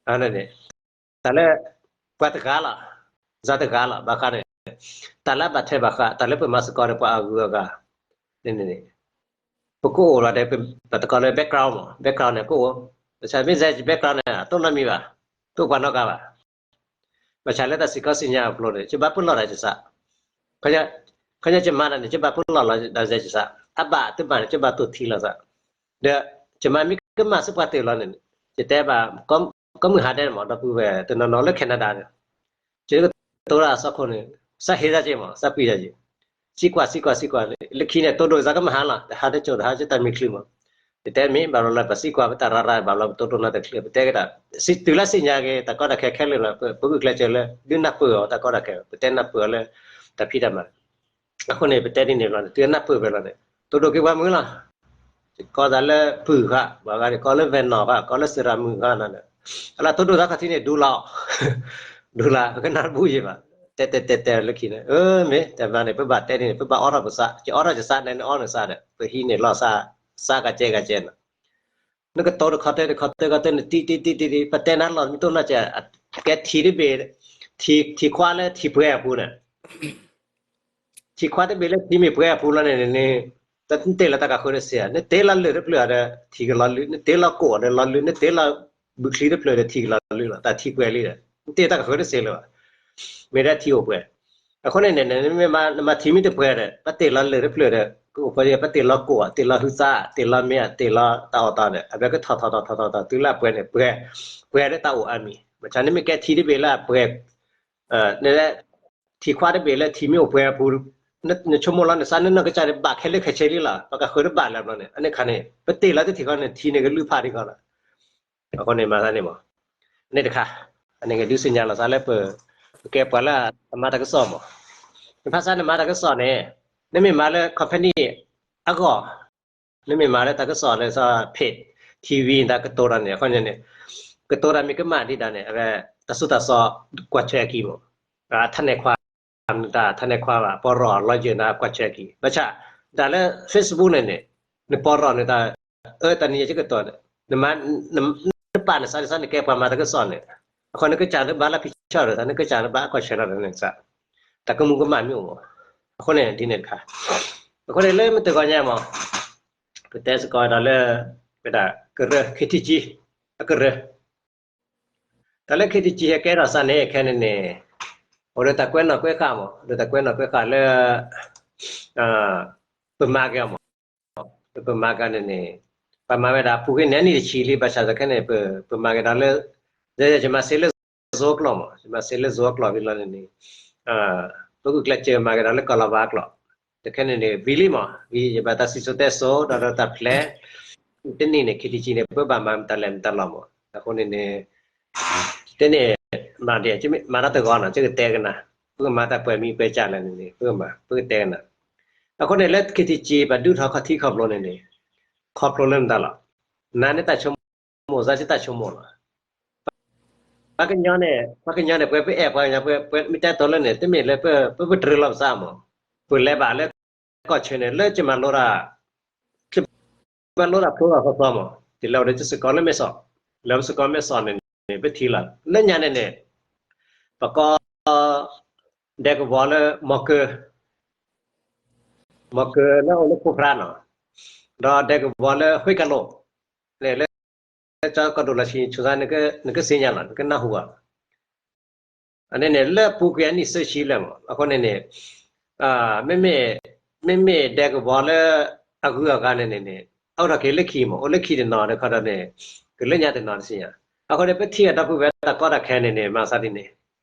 အန့ၣ် တၢ်လၢ ပှၤတဂၤလီၤ, ယၤတဂၤလီၤ, ဘၣ်ဃးန့ၣ် တၢ်လၢအဘၣ်ထွဲဘၣ်ဃး တၢ်လၢပမၤစ့ၢ်ကီးဒီးပှၤအဂုၤအဂၤန့ၣ်န့ၣ် ပကအိၣ်လီၤဒီး ပတကိးလၢ background မး, background န့ၣ် ပအိၣ်, ဘၣ်ဆၣ်မ့ၢ်စဲး background န့ၣ် အတအိၣ်နီတမံၤဘၣ်, တအိၣ်ပှၤနီတဂၤဘၣ်. ဘၣ်ဆၣ်လၢတၢ်စ့ၢ်ကီးစံၣ်ညါအကျိၤန့ၣ် ယဘၣ်ပလီၢ်ဒီးယသး, ခီညီယမၤတၢ်န့ၣ် ယဘၣ်ပလီၢ်လီၤဒီးယသး, အဘၣ်တဘၣ်န့ၣ် ယဘၣ်တိၢ်ထံလီၤသး, ဒီးယမၤမ့ၢ်ကမၣ်စ့ၢ်ပှၤတၢၢ်လီၤန့ၣ် ယတဲဘၣ် ကီမုၢ်ဟါဒဲးမး ဒီပုၢ်ဝဲၢ်တနီၤနီၤလၢ Canada န့ၣ် ယကတိၤတၢ်အစီခိၣ်န့ၣ် စးဟ့သးက့ၤမး စးပှံၤတၢ်က့ၤ, စံးကွၢ်စံးကွၢ်စံးကွၢ်န့ၣ် လၢခံန့ၣ် တိၢ်ဒိၣ်စးကမဟါလီၤ တဟါတကၠိၢ်တဟါ ယတၢ်မံၤချုးမး, ယတဲမ့ၢ်ဘၣ်ဘျီလၢပစံးကွၢ်ပတၢ်ရၢ်ရၢ် ဘၣ်ဘျီပတိၢ်ဒိၣ်နီတချ့ ပတဲက့ၤတၢ်, တုၤလၢစံၣ်ညါက့ၤ တၢ်ကီတၢ်ခဲခဲလၢာ်လီၤ ပဂုာ်ကျဲးစၢးလၢ ဒုးနၢ်ပၢၢ်အီၤတၢ်ကီတၢ်ခဲ ပတဲနၢ်ပၢၢ်အီၤလၢ တၢ်ဖံးတၢ်မၤ အဃိန့ၣ် ပတဲဒ်န့ၣ်ဘျီန့ၣ် တုၤနၢ်ပၢၢ်ဖဲလီၤန့ၣ် တိၢ်ဒိၣ်က့ၤပှၤမုာ်လီၤ, ကီသးလၢပုၢ်ဃာ် ပှၤဂၤန့ၣ် ကီလၢဝဲၢ်နီၣ်ဃာ် ကီလၢစံရၣ်မုၣ်ဃာ်န့ၣ်, အလၢတိၢ်ဒိၣ်သးခီၣ်ထံးန့ၣ် ဒူလီၤ, ဒူလီၤ ပကနၢ်တဘူၣ်ယံၤဘၣ်, တဲတဲတဲတဲလၢခံန့ၣ် အၢ မ့ၢ်တမၤန့ၣ် ပဘၣ်တဲန့ၣ် ပဘၣ်အီထီၣ်ပသး, ယအီထီၣ်ယသးန့ၣ် နအီနသးဒီး ပဟံးန့ၢ်လီၢ်သး, သးကကဲကကဲန့ၣ် နကတိၤတခီတဲတခီတဲခီတဲနတံၢ်တံၢ်တံၢ်တံၢ် ပတဲနၤလီၢ်မ့ၢ်တိၢ်နီၢ်ကဲး, ကဲထံတဘ့ၣ်, ထံခွါလၢထံပှဲၤအပူၤန့ၣ် ထံခွါတဘ့ၣ်လၢထံမ့ၢ်ပှဲၤအပူၤလီၤန့ၣ်န့ၣ်, တၢ်တဲလၢတၢ်ကဃၢတစ့းဧါ, နတဲလီၤလၢၢ်တဖျၢၣ်ဒီး ထံကလီၤလုၢ်, နတဲလီၤကိၣ်ဒီးလီၤလုၢ်, နတဲလီၤဘုချံတဖျၢၣ်ဒီးထံကလီၤလုၢ်လီၤ, တၢ်ထံပှဲၤလံဒီး နတဲတၢ်ကဃၢတစ့းလၢၤဘၣ်, မ့ၢ်ဒၣ်ထံအိၣ်ပှဲၤ, အဃိန့ၣ်န့ၣ် နမ့ၢ်မၤနမၤထံမ့ၢ်တပှဲၤဒီး ပတဲလီၤလၢၢ်တဖျၢၣ်ဒီး ကအိၣ်ပှဲၤ ပတဲလီၤကိၣ် တဲလီၤဟုသး တဲလီၤမ့ၢ် တဲလီၤတၢ်အီၣ်တၢ်ဒီး အဝဲကထီၣ်ထီၣ်ထီၣ်ထီၣ်ထီၣ်ထီၣ် တုၤလၢအပှဲၤန့ၣ် ပှဲၤ, ပှဲၤလၢတၢ်အိၣ်အါမံၤ, မ့ၢ်နမ့ၢ်ကဲထံတဘ့ၣ်လၢအပှဲၤ ထံခွါတဘ့ၣ်လၢထံမ့ၢ်အိၣ်ပှဲၤအပူၤ, နဆိကမိၣ်လီၤနသး နနီၢ်ကစၢ်န့ၣ် ဘၣ်ခဲလၢာ်ခဲဆ့လံလီၤ, ပှၤကဃၢတဘၣ်လၢၤဘျီန့ၣ် အန့ၣ်ခါန့ၣ် ပတဲလီၤတထံၣ်ဃီန့ၣ် ထံန့ၣ်ကလုၢ်ဖးထံဃီလီၤ, အဃိန့ၣ်မၤသးန့ၣ်မး, အန့ၣ်တခါ, အန့ၣ်ကဒုးသ့ၣ်ညါလီၤသးလၢပ, ပကဲပှၤလၢအမၤတၢ်ကစီၣ်မး, နဖးဆါနမၤတၢ်ကစီၣ်န့ၣ်, နမ့ၢ်မၤလၢ company အဂီၢ် နမ့ၢ်မၤလၢတၢ်ကစီၣ်လၢ page TV တၢ်ကတိၤတၢ်န့ၣ် အဃိန့ၣ်န့ၣ်, ကတိၤတၢ်မ့ၢ်ကမၣ်ဒံးဒၣ်န့ၣ် အဝဲ တၢ်သိၣ်တၢ်သီကွၢ်ထွဲအခံမး, ထးနဲၣ်ခွါ, တၢ်ထးနဲၣ်ခွါဘၣ် ပီၢ်ရီၣ်လီၤယၢၢ်နၤကွၢ်ထွဲအခံ, ဘၣ်ဆၣ် တၢ်လၢ Facebook န့ၣ်န့ၣ်, နပီၢ်ရီၣ်န့ၣ်တၢ်, အၢ တၢ်နံၤယကတိၤန့ၣ်, နပာ်နသးဒ်သိးနကဲပှၤမၤတၢ်ကစီၣ်န့ၣ်, အဃိနကစၢ်လၢဘၣ်လၢဖံးဆၢၣ်ဒီး နကစၢ်လၢဘၣ်အကွၢ်ဆၢၣ်ဒီးနကစၢ် တၢ်ကမူၤကမၣ်မ့ၢ်အိၣ်မး, အဃိန့ၣ်ဒ်န့ၣ်တခါ, အဃိန့ၣ်လၢမုၢ်တဂီၤညါမး, ပတဲစ့ၢ်ကီးဒီးလၢ, ဝဲဒၣ်ကရၢ KTG အကရၢ, တၢ်လၢ KTG ဟဲကဲထီၣ်စးန့ၣ် ခဲန့ၣ်န့ၣ်, အိၣ်ဒီးတၢ်ကွဲနီၣ်ကွဲဃာ်မး ဒီးတၢ်ကွဲနီၣ်ကွဲဃာ်လၢ ပမၤက့ၤအီၤမး, ပမၤက့ၤန့ၣ်န့ၣ်, ပမၤဝဲဒၣ်ပူၤကွံာ်န့ၣ်နံၣ်တဆံလံ ဘၣ်ဆၣ်သနာ်က့န့ၣ် ပမၤက့ၤဒီးလၢ, ယမၤစ့လၢ Zoom အကျိာ်မး ယမၤစ့လၢ Zoom အကျိာ်ဝံၤလီၤန့ၣ်န့ၣ်, ပဂုာ်ကျဲးစၢးမၤကဒီးလၢကီၢ်လီၤဝါကျိာ်, တခဲန့ၣ်န့ၣ် ဝံၤလံမး, ဝံၤယဘၣ်တၢ်စံၣ်စိၤတဲစိၤ ဒီးဒီးတၢ်ဖျဲး, တနံၣ်န့ၣ် ခ့တံကံန့ၣ် ပဘၣ်မၤမတၤလဲၣ်မတၤလီၤမး, အဃိန့ၣ်န့ၣ် တဲန့ၣ် မၤဒ် မၤတၢ်တဂီၤနီၤ ကကတဲကနၤ, ပကမၤတၢ်ပှဲၤမံၤပှဲၤကၢ်လဲၣ်န့ၣ်န့ၣ် ပကမၤ ပကတဲကနၤ, အဃိန့ၣ် လၢခ့တံကံ ပဒုးထီၣ်ခီၣ်ထံးခီၣ်ဖျိန့ၣ်န့ၣ် ခီဖျိလၢမတၤလီၤ, နၤန့ၣ်တၢ်ဆိကမိၣ် စၢ်က့တၢ်ဆိကမိၣ်လီၤ ပှၤကညီန့ၣ် ပှၤကညီန့ၣ် ပှၤပအဲၣ်ပှၤကညီ ပှၤမ့ၢ်တဲတီလၢန့ၣ် တမ့ၢ်လၢပ ပပတြၢၤလီၤပသးမး, ပလဲၤဘၣ်လၢကီၢ်ဆၢန့ၣ် လၢကမၤလိတၢ် ကမၤလိတၢ်ဖိအသီသီမး, တုၤလၢအဝဲဒၣ်ကစ့ၢ်ကီးလၢမဲၢ်ဆီး, လၢပစ့ၢ်ကီးမဲၢ်ဆီးန့ၣ်န့ၣ် ပထံၣ်လီၤ လၢညါန့ၣ်န့ၣ် ပကိး ဒဲကဝီၤလၢမီၤကၢ မီၤကၢလၢအိၣ်လၢခိၣ်ဖရါနီၤ, ဒီးဒဲကဝီၤလၢဟွ့ကလိာ်, လၢကၠီကီၢ်ဒိၣ်လီၢ်ဆံး ဆိသး နကသ့ၣ်ညါလီၤ နကနၢ်ဟူဘၣ်, အန့ၣ်န့ၣ် လၢပူၤကွံာ်အနံၣ်သၢဆံလၢာ်မး အဃိန့ၣ်န့ၣ် မ့မ့ၢ် မ့မ့ၢ်ဒဲကဝီၤလၢအဂုၤအဂၤန့ၣ်န့ၣ်န့ၣ် အိၣ်ထီၣ်က့ၤလၢခံမး အိၣ်လၢခံတနီၤဒီးခီဒီးန့ၣ် ကလၢညါတနီၤတသ့ၣ်ညါ, အဃိန့ၣ် ပထံၣ်အဒီပုၢ်ဝဲၢ်တၢ်ကီတၢ်ခဲန့ၣ်န့ၣ် မၤသးဒ်န့ၣ်,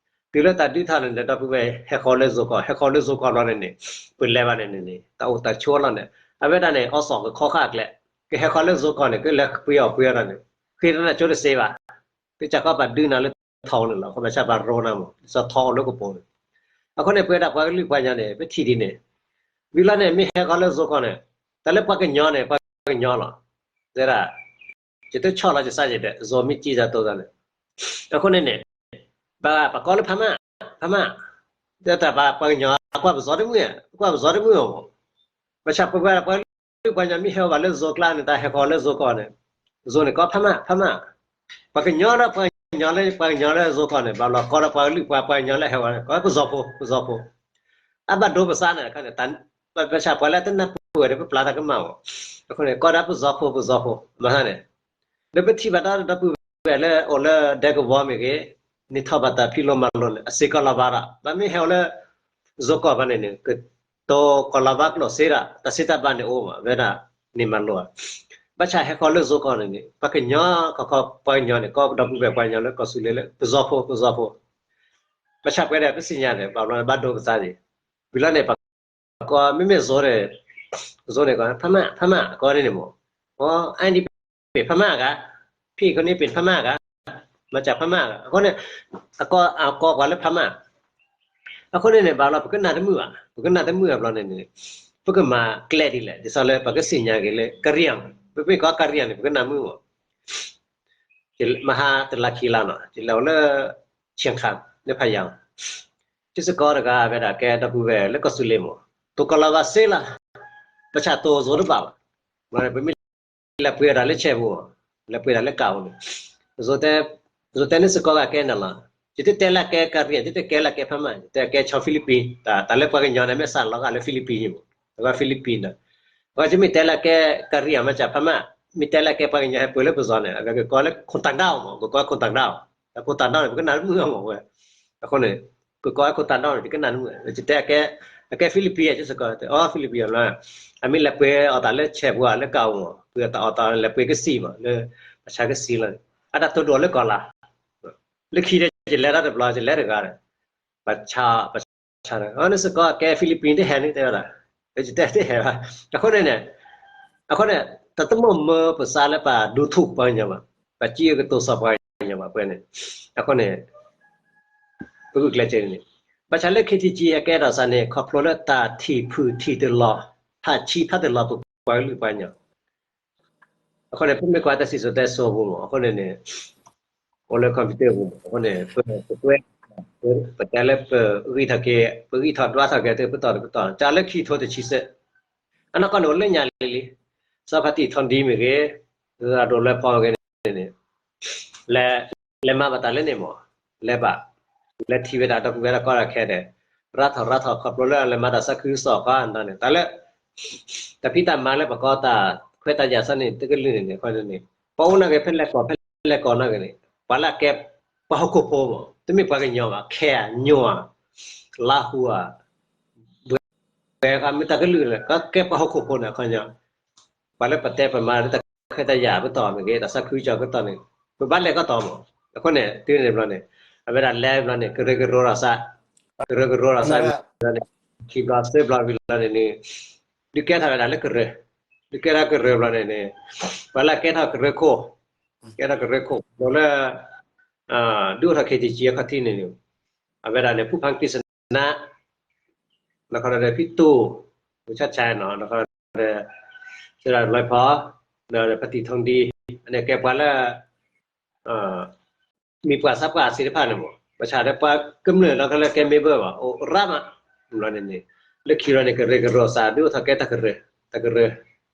တုၤလၢတၢ်ဒုးထီၣ်န့ၣ်ဒီး ဒီပုၢ်ဝဲၢ်ဟဲဃီၤလၢယိၤကီၢ် ဟဲဃီၤလၢယိၤကီၢ်ဘျီန့ၣ်န့ၣ် ပလဲၤဘၣ်န့ၣ်န့ၣ်န့ၣ် တၢ်အိၣ်တၢ်ဆိးလီၤန့ၣ် အဝဲဒၣ်န့ၣ် အီစီၣ်ကခီဃာ်အကျဲ, ကဟဲဃီၤလၢယိၤကီၢ်န့ၣ် ကလဲၤပှ့ၤအီၣ်ပှ့ၤအီတၢ်န့ၣ် ဃ့တနၢ်ကၠိတစ့ဘၣ်, ကစၢ်ကီးပာ်ဒုးနၤလၢထီန့ၣ်လီၤ အဃိဘၣ်ဆၣ်ပာ်ရိနၤမး စီၤထီအိၣ်လၢကပိာ်န့ၣ်, အဃိန့ၣ် ပဝဲဒၣ်ပှၤကလုာ်ပှၤကညီန့ၣ် ပထံၣ်ဒ်န့ၣ်, ဝံၤလီၤန့ၣ် မ့ၢ်ဟဲဃီၤလၢယိၤကီၢ်န့ၣ် တၢ်လၢပှၤကညီန့ၣ် ပှၤကညီလီၤ, တဲဒၣ် ယတဆီၣ်လီၤယသးယဲၢ်ဒီး ယိၤမ့ၢ်ကံၢ်တၢ်တိၢ်တၢ်န့ၣ်, အဃိန့ၣ်န့ၣ် ဘၣ်ပှၤကိးလၢဖးမၢ် ဖးမၢ်, တၢ်ပှၤကညီ ကွၢ်ပစီတမုာ် ကွၢ်ပစီတမုာ်အီၤမး, ဘၣ်ဆၣ်ပဝဲဒၣ်ပှၤကလုာ်ပှၤကညီမ့ၢ်ဟဲဘၣ်လၢယိၤကျါန့ၣ် တၢ်ဟဲဃီၤလၢယိၤကီၢ်န့ၣ်, ယိၤန့ၣ်ကိးဖးမၢ် ဖးမၢ်, ပှၤကညီဒီးပှၤကညီလၢပှၤကညီလၢယိၤကီၢ်န့ၣ် ဘၣ်လီၤကိးဒီးပှၤကလုာ်ပှၤပှၤကညီလၢဟဲဝဲန့ၣ် ကိးပစီၤဖိ ပစီၤဖိ, အဘၣ်ဒိပသးန့ၣ် ဘၣ်ဆၣ်ပှၤလၢတနၢ်ပၢၢ်ဒီးပပျၢ်တၢ်ကမၣ်မး, အဃိန့ၣ် ကိးဒၣ်ပစီၤဖိ ပစီၤဖိ မၤသးန့ၣ်, လၢပထံၣ်ဘၣ်တၢ်ဒီပုၢ်ဝဲၢ်လၢအိၣ်လၢဒဲကဝီၤမ့ၢ်ဂ့ၤ, န့ၢ်ထီၣ်ဘၣ်တၢ်ဖံးလိမၤလိန့ၣ် အစ့ကီးလီၤဘၣ်ဒီး ဘၣ်မ့ၢ်ဟဲအိၣ်လၢ ယိၤကီၢ်ဘၣ်န့ၣ်န့ၣ် ကတိၤကီးလီၤဘၣ်ကျိာ်စ့ဒီး တၢ်စံးတၢ်ဘၣ်န့ၣ်အိၣ်မး ဝဲဒၣ်န့ၣ်မၤလိဧါ, ဘၣ်ဆၣ်ဟဲဃီၤလၢယိၤကီၢ်န့ၣ်န့ၣ် ပှၤကညီ ခီခီပှၤကညီန့ၣ် ကိးဒီပုၢ်ဝဲၢ်ပှၤကညီလၢကီၢ်သူလ့ၤလၢ ပစီၤဖိ ပစီၤဖိ, ဘၣ်ဆၣ်ပှၤဒီးပသ့ၣ်ညါဒီး ဘၣ်ဘျီဘၣ်ဒိပသးန့ၣ်, ဝံၤလီၤန့ၣ် ပှၤကိးမ့မ့ၢ်ယိၤန့ၣ်, ယိၤန့ၣ်ကိး ဖးမၢ် ဖးမၢ် ကိးန့ၣ်မး, အအံၤဒ်ပ့ၤဖးမၢ်ဂၤ, ဖံးခိၣ်န့ၣ်ပ့ၤဖးမၢ်ဂၤ, မၤစၢ်ဖးမၢ်ဂၤ အဃိန့ၣ်, အကိး အကိးပှၤလၢဖးမၢ်, အဃိန့ၣ်န့ၣ် ဘၣ်လီၤ ပကနၣ်တမုာ်ဘၣ် ပကနၣ်တမုာ်ဘၣ်ဘျီန့ၣ်န့ၣ်, ပကမၤကျဲဒ်လဲၣ် ဒ်သိးလၢပကသ့ၣ်ညါက့ၤလၢ ကရံၣ်, ပမ့ၢ်ကိးကရံၣ်န့ၣ် ပကနၣ်မုာ်မး မဟါတလါခံလါနီၤ ယလဲၤအိၣ်လၢ ဆ့ၣ်ခၣ် လၢဖးယံၤ, ထံစ့ၢ်ကီးတဂၤ ဝဲဒၣ်ကဲဒီပုၢ်ဝဲၢ်လၢကီၢ်သူလ့ၤမး, တိၤကီးလီၤဘၣ်စ့လီၤ, ဘၣ်ဆၣ်တိၤယိၤတဘၣ်ဘၣ်, ပမ့ၢ်လဲၤပှ့ၤအီၤတၢ်လၢဆဲးပူၤ, လဲၤပှ့ၤတၢ်လၢကးပူၤန့ၣ်, ယိၤတဲန့ၣ်စ့ၢ်ကီးဂၤကဲနၤလီၤ, ယတတဲလၢကဲကရံၣ် ယတတဲလၢကဲဖးမၢ် ယတဲကဲဆီဖံလံးပံၤ, တၢ်လၢပှၤကညီန့ၣ် မ့ၢ်စးလီၤဂာ်လၢဖံလံးပံၤန့ၣ်မး, တဂၤဖံလံးပံၤန့ၣ်, အဃိယမ့ၢ်တဲလၢကဲကရံၣ် မၤစၢ်ဖးမၢ်, မ့ၢ်တဲလၢကဲပှၤကညီဟဲပှ့ၤလၢပယီၤန့ၣ် အဝဲကကိးလၢခိၣ်တၢ်ဒၣ်မး ကကိးခိၣ်တၢ်ဒၣ်, ခိၣ်တၢ်ဒၣ်န့ၣ် ပကနၣ်တမုာ်မးဝဲ, အဃိန့ၣ်, ကကိးခိၣ်တၢ်ဒၣ်န့ၣ် ပကနၣ်တမုာ်, ယတဲ အကဲဖံလံးပံၤ ယစ့ၢ်ကီး အီ ဖံလံးပံၤအီၤလီၤ, အမ့ၢ်လဲၤပှ့ၤအီၤတၢ်လၢဆဲးပူၤဧါ လၢကးပူၤမး ပှ့ၤအီၤတၢ်အီၣ်တၢ် လဲၤပှ့ၤကသံၣ်မး လၢ ပဆါကသံၣ်လီၤန့ၣ်, အတၢ်တိဒိၣ်လၢကီၢ်လၢ် လၢခံဒီး ယလဲၤတၢ်တဘျီ ယလဲၤတဂၤဒီး, ပဆါ ပဆါဒီး အန့ၣ်စ့ၢ်ကီး ကဲဖံလံးပံၤတဟဲန့ၣ် တဲဝဲဒၣ်, ယတဲတဟဲဘၣ်, အဃိန့ၣ်န့ၣ်, အဃိန့ၣ်, တၢ်တမ့ၢ်မၢပသးလၢပှၤဒိးထူၣ်ပှၤကညီဘၣ်, ပှၤစံးအကတိၤစီၤပှၤကညီဘၣ် ပှဲၤန့ၣ်, အဃိန့ၣ် ပဂုာ်ကျဲးစၢးန့ၣ်, ဘၣ်ဆၣ်လၢ ခ့တံကံ အကဲထီၣ်သးန့ၣ် ခီဖျိလၢတၢ်ထံၣ်ဖုၣ်ထံၣ်တလီၤ, ဖးဆံဖးတလီၤ ပပှၤကလုာ်ပှၤကညီ အဃိန့ၣ် ပမ့ၢ်ကွၢ်တၢ်စံၣ်စိၤတဲစိၤအပူၤမး အဃိန့ၣ်န့ၣ်, အိၣ်လၢ computer အပူၤမး အဃိန့ၣ် ပ ပကွဲ ပတဲလၢပဂံၢ်ထီၣ်က့ၤ ပဂံၢ်ထီၣ်ဒွးထီၣ်က့ၤ တပတီၢ်တပတီၢ် တၢ်လၢခံထိတဆံစဲး, အနီၢ်ကီၢ်န့ၣ်အိၣ်လၢညါလံလံ, စီၤဖါတံၢ်ထီဒံမ့ၢ်ဂ့ၤ, ရၤဒိၣ်လွဲဖီမ့ၢ်ဂ့ၤန့ၣ်န့ၣ် လဲၤ လဲၤမၤဘၣ်တၢ်လၢန့ၣ်မး, လဲၤဘၣ်, လဲၤထံၣ်ဝဲဒၣ်ဒီပုၢ်ဝဲၢ်တၢ်ကီတၢ်ခဲဒီး, ရၤထီၣ်ရၤထီၣ်ခီဖျိလၢလဲၤမၤတၢ်သးခုကစီၣ်အခါန့ၣ် တၢ်လၢ တၢ်ဖံးတၢ်မၤလၢပှၤကိးတၢ်ခွဲးတၢ်ယာ်သးန့ၣ် တကလုာ်န့ၣ်န့ၣ် အဃိန့ၣ်န့ၣ် ပှၤအိၣ်နာ်က့ၤဖဲလဲၣ်ကီၢ် ဖဲလဲၣ်ကီၢ်နာ်က့ၤန့ၣ် ပှၤလၢအကဲပှၤဟီၣ်ခိၣ်ဖိမး တမ့ၢ်ပှၤကညီဘၣ် ခဲအံၤ ညီဧါ လါဟူဧါ ဘှဲဃါ မ့ၢ်တၢ်ကလုာ်လဲၣ် ကဲပှၤဟီၣ်ခိၣ်ဖိန့ၣ် အခီပညီ ပှၤလၢပတဲပမၤလၢတၢ်ခွဲးတၢ်ယာ်အပတီၢ်မ့ၢ်ဂ့ၤ တၢ်သးခုကစီၣ်အပတီၢ်န့ၣ် ပဘၣ်လဲၤကီၢ်တီၢ်မး အဃိန့ၣ် တုၤန့ၣ်ဘျီန့ၣ် အဝဲဒၣ်လဲၤဘျီန့ၣ် ကရၢကရိထီၣ်သး ကရၢကရိလီၤစးန့ၣ် ခံဘျီသၢဘျီဝံၤလီၤန့ၣ်န့ၣ် ဒုးကဲထီၣ်ဝဲဒၣ်လၢကရၢ, ဒုးကဲထီၣ်ကရၢဘျီန့ၣ်န့ၣ် ပှၤလၢကဲထီၣ်ကရၢခိၣ်, ကဲထီၣ်ကရၢခိၣ် ဒီးလၢ ဒုးအိၣ်ထီၣ် ခ့တံကံ အခီၣ်ထံးန့ၣ်န့ၣ် အဝဲဒၣ်န့ၣ် ဖူဖၣ်ကံစနါ နခီဒီးဖံတိၢ် ဖူဆၣ်ဆါနီၤ နခီဒီး သရၣ်လွဲဖီ ဒီးဖါတံၢ်ထီဒံ အန့ၣ်ကဲပှၤလၢ မ့ၢ်ပှၤသးပှၢ်သ့ၣ်တဖၣ်န့ၣ်မး ဘၣ်ဆၣ်ဒီးပှၤကမျၢၢ်လီၤကလၢကဲမ့ၢ်ဘၢဘၣ် အိၣ်ရၣ်မး ဘျီန့ၣ်န့ၣ် လၢခံလီၤန့ၣ် ကရၢကရိစး ဒုးအိၣ်ထီၣ်ကဲတၢ်ကရၢ, တၢ်ကရၢ,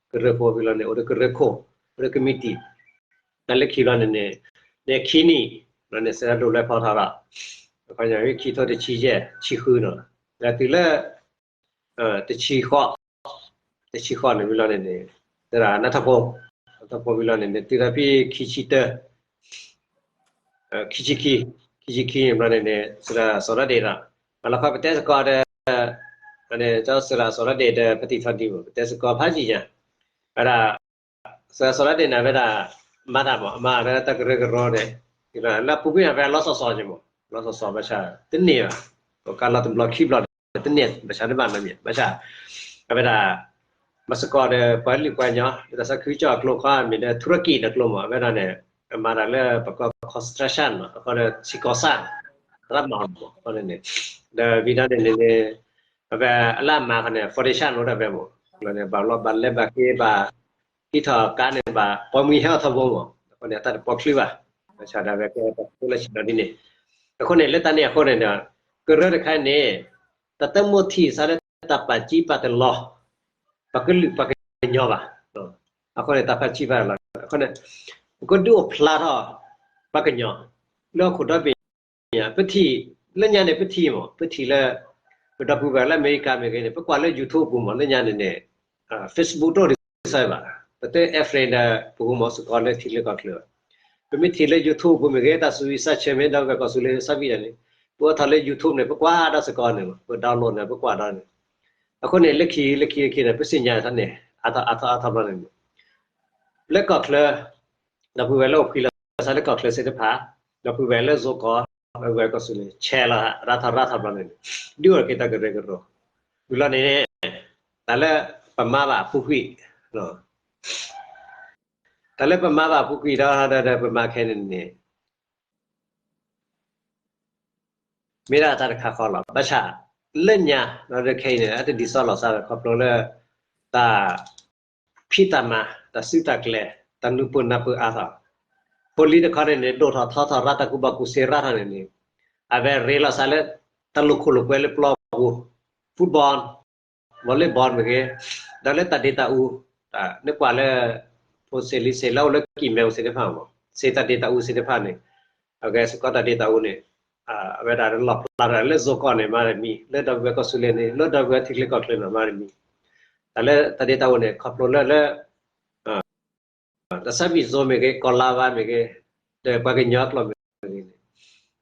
ကရၢဖိဝံၤလီၤန့ၣ် အိၣ်ဒီးကရၢခိၣ်, အိၣ်ဒီးကမံးတံာ်, တၢ်လၢခံလီၤန့ၣ်န့ၣ် န့ၣ်ခံနံၣ် ဘျီန့ၣ် စဲးဒၢဒိၣ်လွဲဖီထီၣ်ဒီး အခီပညီ ခံထိတဆံယဲၢ် ဆံဃုနီၤ ဒီးတုၤလၢ တဆံဃိး, တဆံဃိးန့ၣ်ဝံၤလီၤန့ၣ်န့ၣ် သရၣ်နါထီၣ်ဖိ, နါထီၣ်ဖိဝံၤလီၤန့ၣ်န့ၣ် တုၤဒီးဖဲခံဆံတၢ, ခံဆံခံ, ခံဆံခံန့ၣ်ဘျီန့ၣ်န့ၣ် သရၣ်စီၤဒၤဒ့ၣ်ဒီး အလီၢ်ခီပတဲစ့ၢ်ကီးဒီး ကၠီသရၣ်စီၤဒၤဒ့ၣ်ဒီးဖါတံၢ်ထီဒံမး ပတဲစ့ၢ်ကီးဖးယံာ်ညါ, ဝဲဒၣ် သရၣ်စီၤဒၤဒ့ၣ်န့ၣ် အဝဲဒၣ် မၤတၢ်မး အမၤလၢတၢ်ကရၢကရိန့ၣ် လၢအပူၤကွံာ်န့ၣ် အဝဲလီၤစီၤစီၤက့ၤမး လီၤစီၤစီၤဘၣ်ဆၣ် တန့ၢ်ဘၣ်, ပကလီၤတဘျီခံဘျီ တန့ၢ်ဘၣ်ဆၣ်တဘၣ်နီတမံၤ ဘၣ်ဆၣ် အဝဲဒၣ် မၤစ့ၢ်ကီးဒီးပှၤလုၢ်ပှၤကညီ လၢတၢ်သးခုကစီၣ်အကျိၤခီမ့ၢ်ဒီး ထူရကံၣ်ဒီးကျိၤမး အဝဲဒၣ်န့ၣ် အမၤတၢ်လၢပကီၢ် construction မး အဃိဒီး ထံကီၢ်စၢ် ရၣ်မးမး အဃိန့ၣ်န့ၣ် ဒီးဝံၤဒီးန့ၣ်န့ၣ် အဝဲအလၢအမၤခီန့ၣ် foundation အိၣ်ဒၣ်ဝဲမး လီၤန့ၣ် ဘၣ်လီၢ်ဘၣ်လဲၤဘၣ်က့ၤဘၣ် ဟံးထီၣ်ကါန့ၣ်ဘၣ် ပိာ်မုၣ်ဟဲအီၣ်ထီဘိမး အဃိန့ၣ် အတၢ်တပိာ်ချုးဘၣ် ဘၣ်ဆၣ်ဒၣ်ဝဲကဲတၢ်ဖိလၢဆံးလီၤဒ်န့ၣ် အဃိန့ၣ် လၢတၢ်န့ၣ်အဃိန့ၣ်ဒီး ကရၢတခါန့ၣ် တၢ်တမိၣ်ထံၣ်သးလၢတၢ်ပာ်ကံပာ်တလီၤ ပှၤကလုာ်ပှၤကညီဘၣ်. အဃိန့ၣ် တၢ်ပာ်ကံပာ်တလီၤ အဃိန့ၣ် ပကဒုးအိၣ်ဖျါထီၣ် ပှၤကညီ လၢဟီၣ်ခိၣ်ဒီဘ့ၣ်ညါ ပထံၣ် လၢညါန့ၣ် ပထံၣ်မး ပထံၣ်လၢ ပဒီပုၢ်ဝဲၢ်လၢအမဲရကၤမ့ၢ်ဂ့ၤန့ၣ် ပကွၢ်လၢ YouTube ပူၤမး လၢညါန့ၣ်န့ၣ် Facebook တအိၣ်ဒံးစ့ၢ်ဘၣ်. ပတဲ add friend ဒီး ပကမၤစ့ၢ်ကီးလၢထံချၢကီၢ်ချၢဘၣ်. ပမ့ၢ်ထံၣ်လၢ YouTube ပူၤမ့ၢ်ဂ့ၤ တၢ်စူၤဝံၤစးဆဲးမ့ၢ်ဒီပုၢ်ဝဲၢ်ကီၢ်သူလ့ၤ စးဝံၤဒၣ်န့ၣ် ပအိၣ်ထီၣ်လၢ YouTube န့ၣ် ပကွၢ်ဒၣ်စ့ၢ်ကီးန့ၣ် ပ download န့ၣ် ပကွၢ်ဒီးန့ၣ် အဃိန့ၣ် လၢခံ လၢခံ လၢခံန့ၣ် ပသ့ၣ်ညါထီၣ်န့ၣ် အါထီၣ်အါထီၣ်အါထီၣ်ဘျီန့ၣ် လၢကီၢ်ချၢ ဒီပုၢ်ဝဲၢ်လၢအိၣ်ဖှံလီၤသးလၢကီၢ်ချၢသ့ၣ်တဖၣ် ဒီပုၢ်ဝဲၢ်လၢ zone ကီၢ် ဒီပုၢ်ဝဲၢ်ကီၢ်သူလ့ၤ ဆဲးလီၤရၣ်ထီၣ်ရၣ်ထီၣ်ဘျီန့ၣ် ဒုးအိၣ်က့ၤတၢ်ကရၢကရိ ဝံၤလီၤန့ၣ် တၢ်လၢပမၤဘၣ်အပူၤကွံာ် တၢ်လၢပမၤဘၣ်အပူၤကွံာ်ဒီး ဒီးပမၤခဲအံၤန့ၣ်န့ၣ် မ့ၢ်ဒၣ်တၢ်တခါဃီလီၤ. ဘၣ်ဆၣ် လၢညါ ဒီးခဲအံၤန့ၣ် အတဒ်သိးလိာ်သးဘၣ် ခီဖျိလၢ တၢ်ဖံးတၢ်မၤ တၢ်စုတၢ်ကျဲၤ တၢ်နုာ်ပၢၢ်နၢ်ပၢၢ်အါထီၣ် ဖိလံၤတခီန့ၣ်န့ၣ် ဒိၣ်ထီၣ်ထီထီၣ်ရၣ် တၢ်ကူၣ်ဘၣ်ကူၣ်သ့ရၣ်ထီၣ်န့ၣ်န့ၣ် အဝဲရ့လိာ်သးလၢ တၢ်လိာ်ခိၣ်လိာ်ကွဲလၢပျီပူၤ football volleyball မ့ၢ်ဂ့ၤ ဒီးလၢတၢ်ဒ့တၢ်အူ နကွၢ်လၢ ဖိစ့လံစ့လၢအိၣ်လၢကံၢ်မဲဝဲသ့ၣ်တဖၣ်မး စ့တၢ်ဒ့တၢ်အူသ့ၣ်တဖၣ်န့ၣ် အဂဲၤစ့ၢ်ကီးတၢ်ဒ့တၢ်အူန့ၣ် အဝဲဒၣ်လီၣ်ဖျါထီၣ်လၢ zone ကီၢ်န့ၣ် မၤတၢ်မံၤ လၢဒီပုၢ်ဝဲၢ်ကီၢ်သူလ့ၤန့ၣ် လၢဒီပုၢ်ဝဲၢ်ထံချၢကီၢ်ချၢန့ၣ် မၤတၢ်မံၤ တၢ်လၢတၢ်ဒ့တၢ်အူန့ၣ် ခီဖျိလၢလၢ တၢ်သးဝံၣ် zone မ့ၢ်ဂ့ၤ ကီၢ်လါဝါမ့ၢ်ဂ့ၤ ဒီးပှၤကညီအကျိာ်မ့ၢ်ဂ့ၤန့ၣ်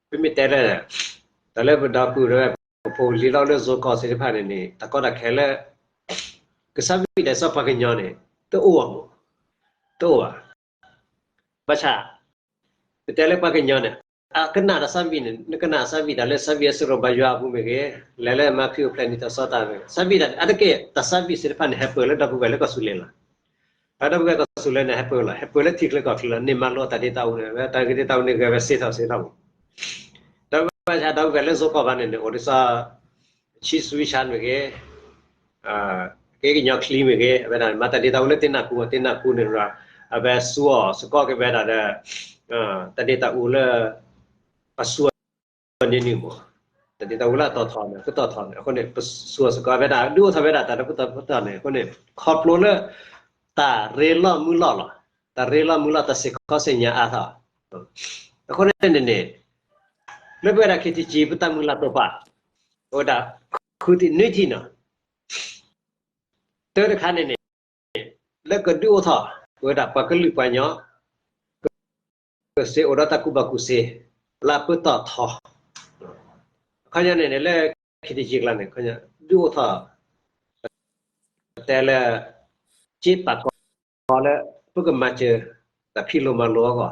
ပမ့ၢ်တဲလၢ တၢ်လၢပဒီပုၢ်ဝဲၢ် ပဖိပလံၤလီၤလၢ zone ကီၢ်သ့ၣ်တဖၣ်န့ၣ်န့ၣ် တၢ်ကီတၢ်ခဲလၢ ကသးဝံၣ်ဒၣ်စီပှၤကညီန့ၣ် တအိၣ်ဘၣ်မး တအိၣ်ဘၣ် ဘၣ်ဆၣ် ပတဲလၢပှၤကညီန့ၣ် အကနၣ်တၢ်သးဝံၣ်န့ၣ် နကနၣ်သးဝံၣ်တၢ်လၢသးဝံၣ်အစရီဘၣ်ယွၤအပူၤမ့ၢ်ဂ့ၤ လဲၤလၢမၤခရံာ်အိၣ်ဖျဲၣ်နံၣ်ထီၣ်သီတၢ်မ့ၢ်ဂ့ၤ သးဝံၣ်တၢ်န့ၣ် အါတက့ၢ်တၢ်သးဝံၣ်သ့ၣ်တဖၣ်န့ၣ် ဟဲပၢၢ်လၢဒီပုၢ်ဝဲၢ်လၢကီၢ်သူလ့ၤလီၤ. ဒီပုၢ်ဝဲၢ်ကီၢ်သူလ့ၤန့ၣ် ဟဲပၢၢ်လီၤ ဟဲပၢၢ်လၢထံချၢကီၢ်ချၢလီၤ န့ၢ်မၤလိတၢ်ဒ့တၢ်အူန့ၣ် ဝဲတၢ်ဒ့တၢ်အူန့ၣ် ဂဲၤဝဲစ့ထီၣ်စ့ထီၣ်မး ဒီးဝဲဒၣ်ဒီပုၢ်ဝဲၢ်လၢ zone ကီၢ်ဘၣ်န့ၣ်န့ၣ် အိၣ်ဒ်သိး ဆံးစူဆါမ့ၢ်ဂ့ၤ ကဲကညီချံမ့ၢ်ဂ့ၤ အဝဲဒၣ်မၤတၢ်ဒ့တၢ်အူလၢတ့နၢ်ကူ တ့နၢ်ကူန့ၣ်ဒီး အဝဲစူအီၤစ့ၢ်ကီးက့ၤဝဲဒၣ်ဒီး တၢ်ဒ့တၢ်အူလၢ အစူအီၤန့ၣ်န့ၣ်မး တၢ်ဒ့တၢ်အူလၢအတီၤထီန့ၣ် ကတီၤထီန့ၣ် အဃိန့ၣ် ပစူအီၤစ့ၢ်ကီးဝဲဒၣ် ဒုးအိၣ်ထီၣ်ဝဲဒၣ်တၢ်လၢပတီၤပတီၤန့ၣ် အဃိန့ၣ် ခီဖျိလၢ တၢ်ရ့လိာ်မုာ်လိာ်လီၤ တၢ်ရ့လိာ်မုာ်လိာ် တၢ်စ့ၢ်ကီးစ့ၢ်ညါအါထီၣ် အဃိန့ၣ်န့ၣ်န့ၣ် လၢပဝဲဒၣ် ခ့တံကံ ပတၢ်မုၢ်လၢ်တိာ်ပာ် အိၣ်ဝဲဒၣ် ခုထံၣ်နွံထံၣ်နီၤ တၢတခါန့ၣ်န့ၣ် လၢကဒုးအိၣ်ထီၣ် ပဝဲဒၣ်ပှၤကလုာ်ပှၤကညီ ကစ့အိၣ်ဒီးတၢ်ကူၣ်ဘၣ်ကူၣ်သ့ လၢပတီၢ်ထီ အခီပညီန့ၣ်န့ၣ် လၢ ခ့တံကံ ကျါန့ၣ် ဒုးအိၣ်ထီၣ် တဲလၢ က့ပာ်ကီလၢ ပကမၤစၢၤ တၢ်ဖံးလိမၤလိအဂီၢ်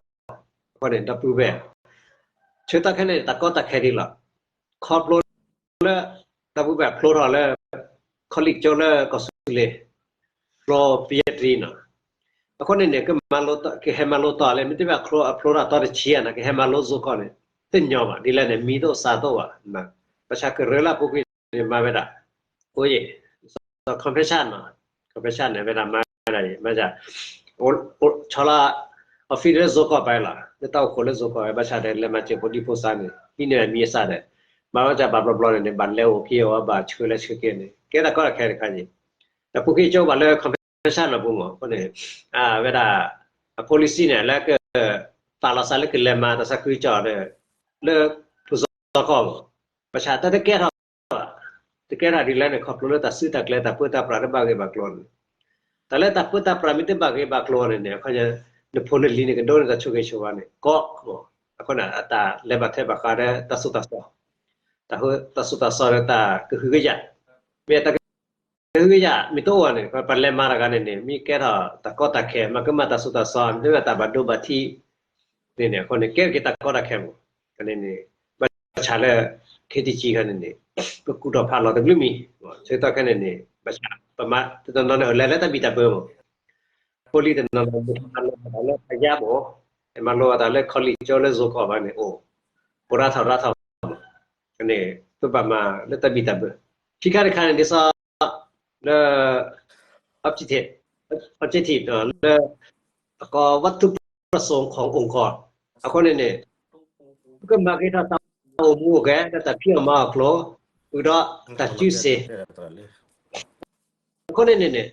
အဃိန့ၣ် ဒီပုၢ်ဝဲၢ် ဆၢကတီၢ်ခဲအံၤန့ၣ် တၢ်ကီတၢ်ခဲဒ်လီၤ ခီဖျိ လၢ တၢ်ပူၤဘၣ်ဖျိထီၣ်လၢ college ကၠိလၢကီၢ်သူလ့ၤ ဖျိပယဲၢ်တရံးနီၤ. အဃိန့ၣ်န့ၣ် ကမၤလိ ကဟဲမၤလိတီၢ်လဲၣ် မ့ၢ်တဘၣ်ဖျိအဖျိထီၣ်တီတဆံဧါနီၤ ကဟဲမၤလိယိၤကီၢ်န့ၣ် တညီဘၣ် ဒ်လဲၣ်န့ၣ် မံတအိၣ်သးတအိၣ်ဘၣ်. ဘၣ်ဆၣ်ကရၢလၢအပူၤကွံာ်န့ၣ် မၤဝဲဒၣ် အိၣ်ယဲ compassion နီၤ compassion န့ၣ် ဝဲဒၣ်မၤဝဲဒၣ်အံၤ ဘၣ်ဆၣ် ဆီလီၤ office လၢယိၤကီၢ်ပာ်လီၤ လၢတၢ်အိၣ်ခိးလၢယိၤကီၢ်ဝဲ ဘၣ်ဆၣ်ဒီး လဲၤမၤစၢၤဖိဒံဖိသၣ်န့ၣ် ဟံးန့ၢ်အမံၤအသၣ်ဒီး ဘၣ်ဝဲတၢ်ဘၣ်ဘျီဘျီန့ၣ်န့ၣ် ဘၣ်လဲၤအိၣ်က့ၤအီၤ ဘၣ်ဆှၢလၢဆှၢက့ၤန့ၣ် ကဲတၢ်ကီတၢ်ခဲတခါန့ၣ် တၢ်ပူၤကွံာ်ကၠိဘၣ်လၢ compassion နီၤပူၤမး အဃိန့ၣ် အဝဲဒၣ် အ policy န့ၣ် လၢက ပာ်လီၤသးလၢကလဲၤမၤတၢ်သးခုကစီၣ်ဒီး လၢ ပယိၤကီၢ်မး ဘၣ်ဆၣ်တၢ်တကဲထီၣ် တကဲထီၣ်ဒ်လဲၣ်န့ၣ် ခီဖျိလၢတၢ်စုတၢ်ကျဲတၢ်ပၢတၢ်ပြးတဘၣ်ဂ့ၤဘၣ်ကျိၤန့ၣ် တၢ်လၢတၢ်ပၢတၢ်ပြးမ့ၢ်တဘၣ်ဂ့ၤဘၣ်ကျိၤန့ၣ်န့ၣ် အခီ နဖိနလံၤန့ၣ် ကဒိးန့ၢ်တၢ်ဆိၣ်ဂ့ၤဆိၣ်ဝါန့ၣ် ကီ အဃိန့ၣ် အတၢ်လဲၤဘၣ်ထွဲဘၣ်ဃးဒီးတၢ်သိၣ်တၢ်သီ တၢ်ဟ တၢ်သိၣ်တၢ်သီဒီးတၢ်ကဟုကယာ် မ့ၢ်တၢ်ကဟုကယာ် မ့ၢ်တအိၣ်န့ၣ် ပလဲၤမၤတဂၤန့ၣ်န့ၣ် မ့ၢ်ကဲထီၣ်တၢ်ကီတၢ်ခဲ မ့ၢ်ကမၤတၢ်သိၣ်တၢ်သီ မ့ၢ်တဘၣ်တၢ်ဘၣ်ဒိဘၣ်ထံးန့ၣ်န့ၣ် အဃိန့ၣ် ကဲထီၣ်က့ၤတၢ်ကီတၢ်ခဲမး န့ၣ်န့ၣ် ဘၣ်ဆၣ်လၢ ခ့တံကံခါန့ၣ်န့ၣ် ပကူၣ်ထီၣ်ဖးလီၤတဘျုးမံၤ ဆၢကတီၢ်ခဲန့ၣ်န့ၣ် ဘၣ်ဆၣ် ပမၤတနီၤန့ၣ် လဲၤလၢတၢ်ဘံၣ်တၢ်ဘၢမး ဖိလံၤတနီၤန့ၣ် မၤလိအသးလၢပယါမး မၤလိအသးလၢ college ကၠိလၢယိၤကီၢ်ဘၣ်န့ၣ် အိၣ် ပရၤထီၣ်ရၤထီၣ်မး န့ၣ် ပဘၣ်မၤလၢတၢ်ဘံၣ်တၢ်ဘၢ ခံခါတခါန့ၣ် ဒ်သိး လၢ objective objective လၢ အကီး วัตถุประสงค์ขององค์กร အဃိန့ၣ်န့ၣ် ပကမၤဂ့ၤထီၣ်တၢ်အိၣ်မူအိၣ်ဂဲၤ ဒီးတၢ်ဖံးအီၣ်မၤအီၣ်အကျိၤ ဃုာ်ဒီးတၢ်စုစ့ၢ် အဃိန့ၣ်န့ၣ်န့ၣ်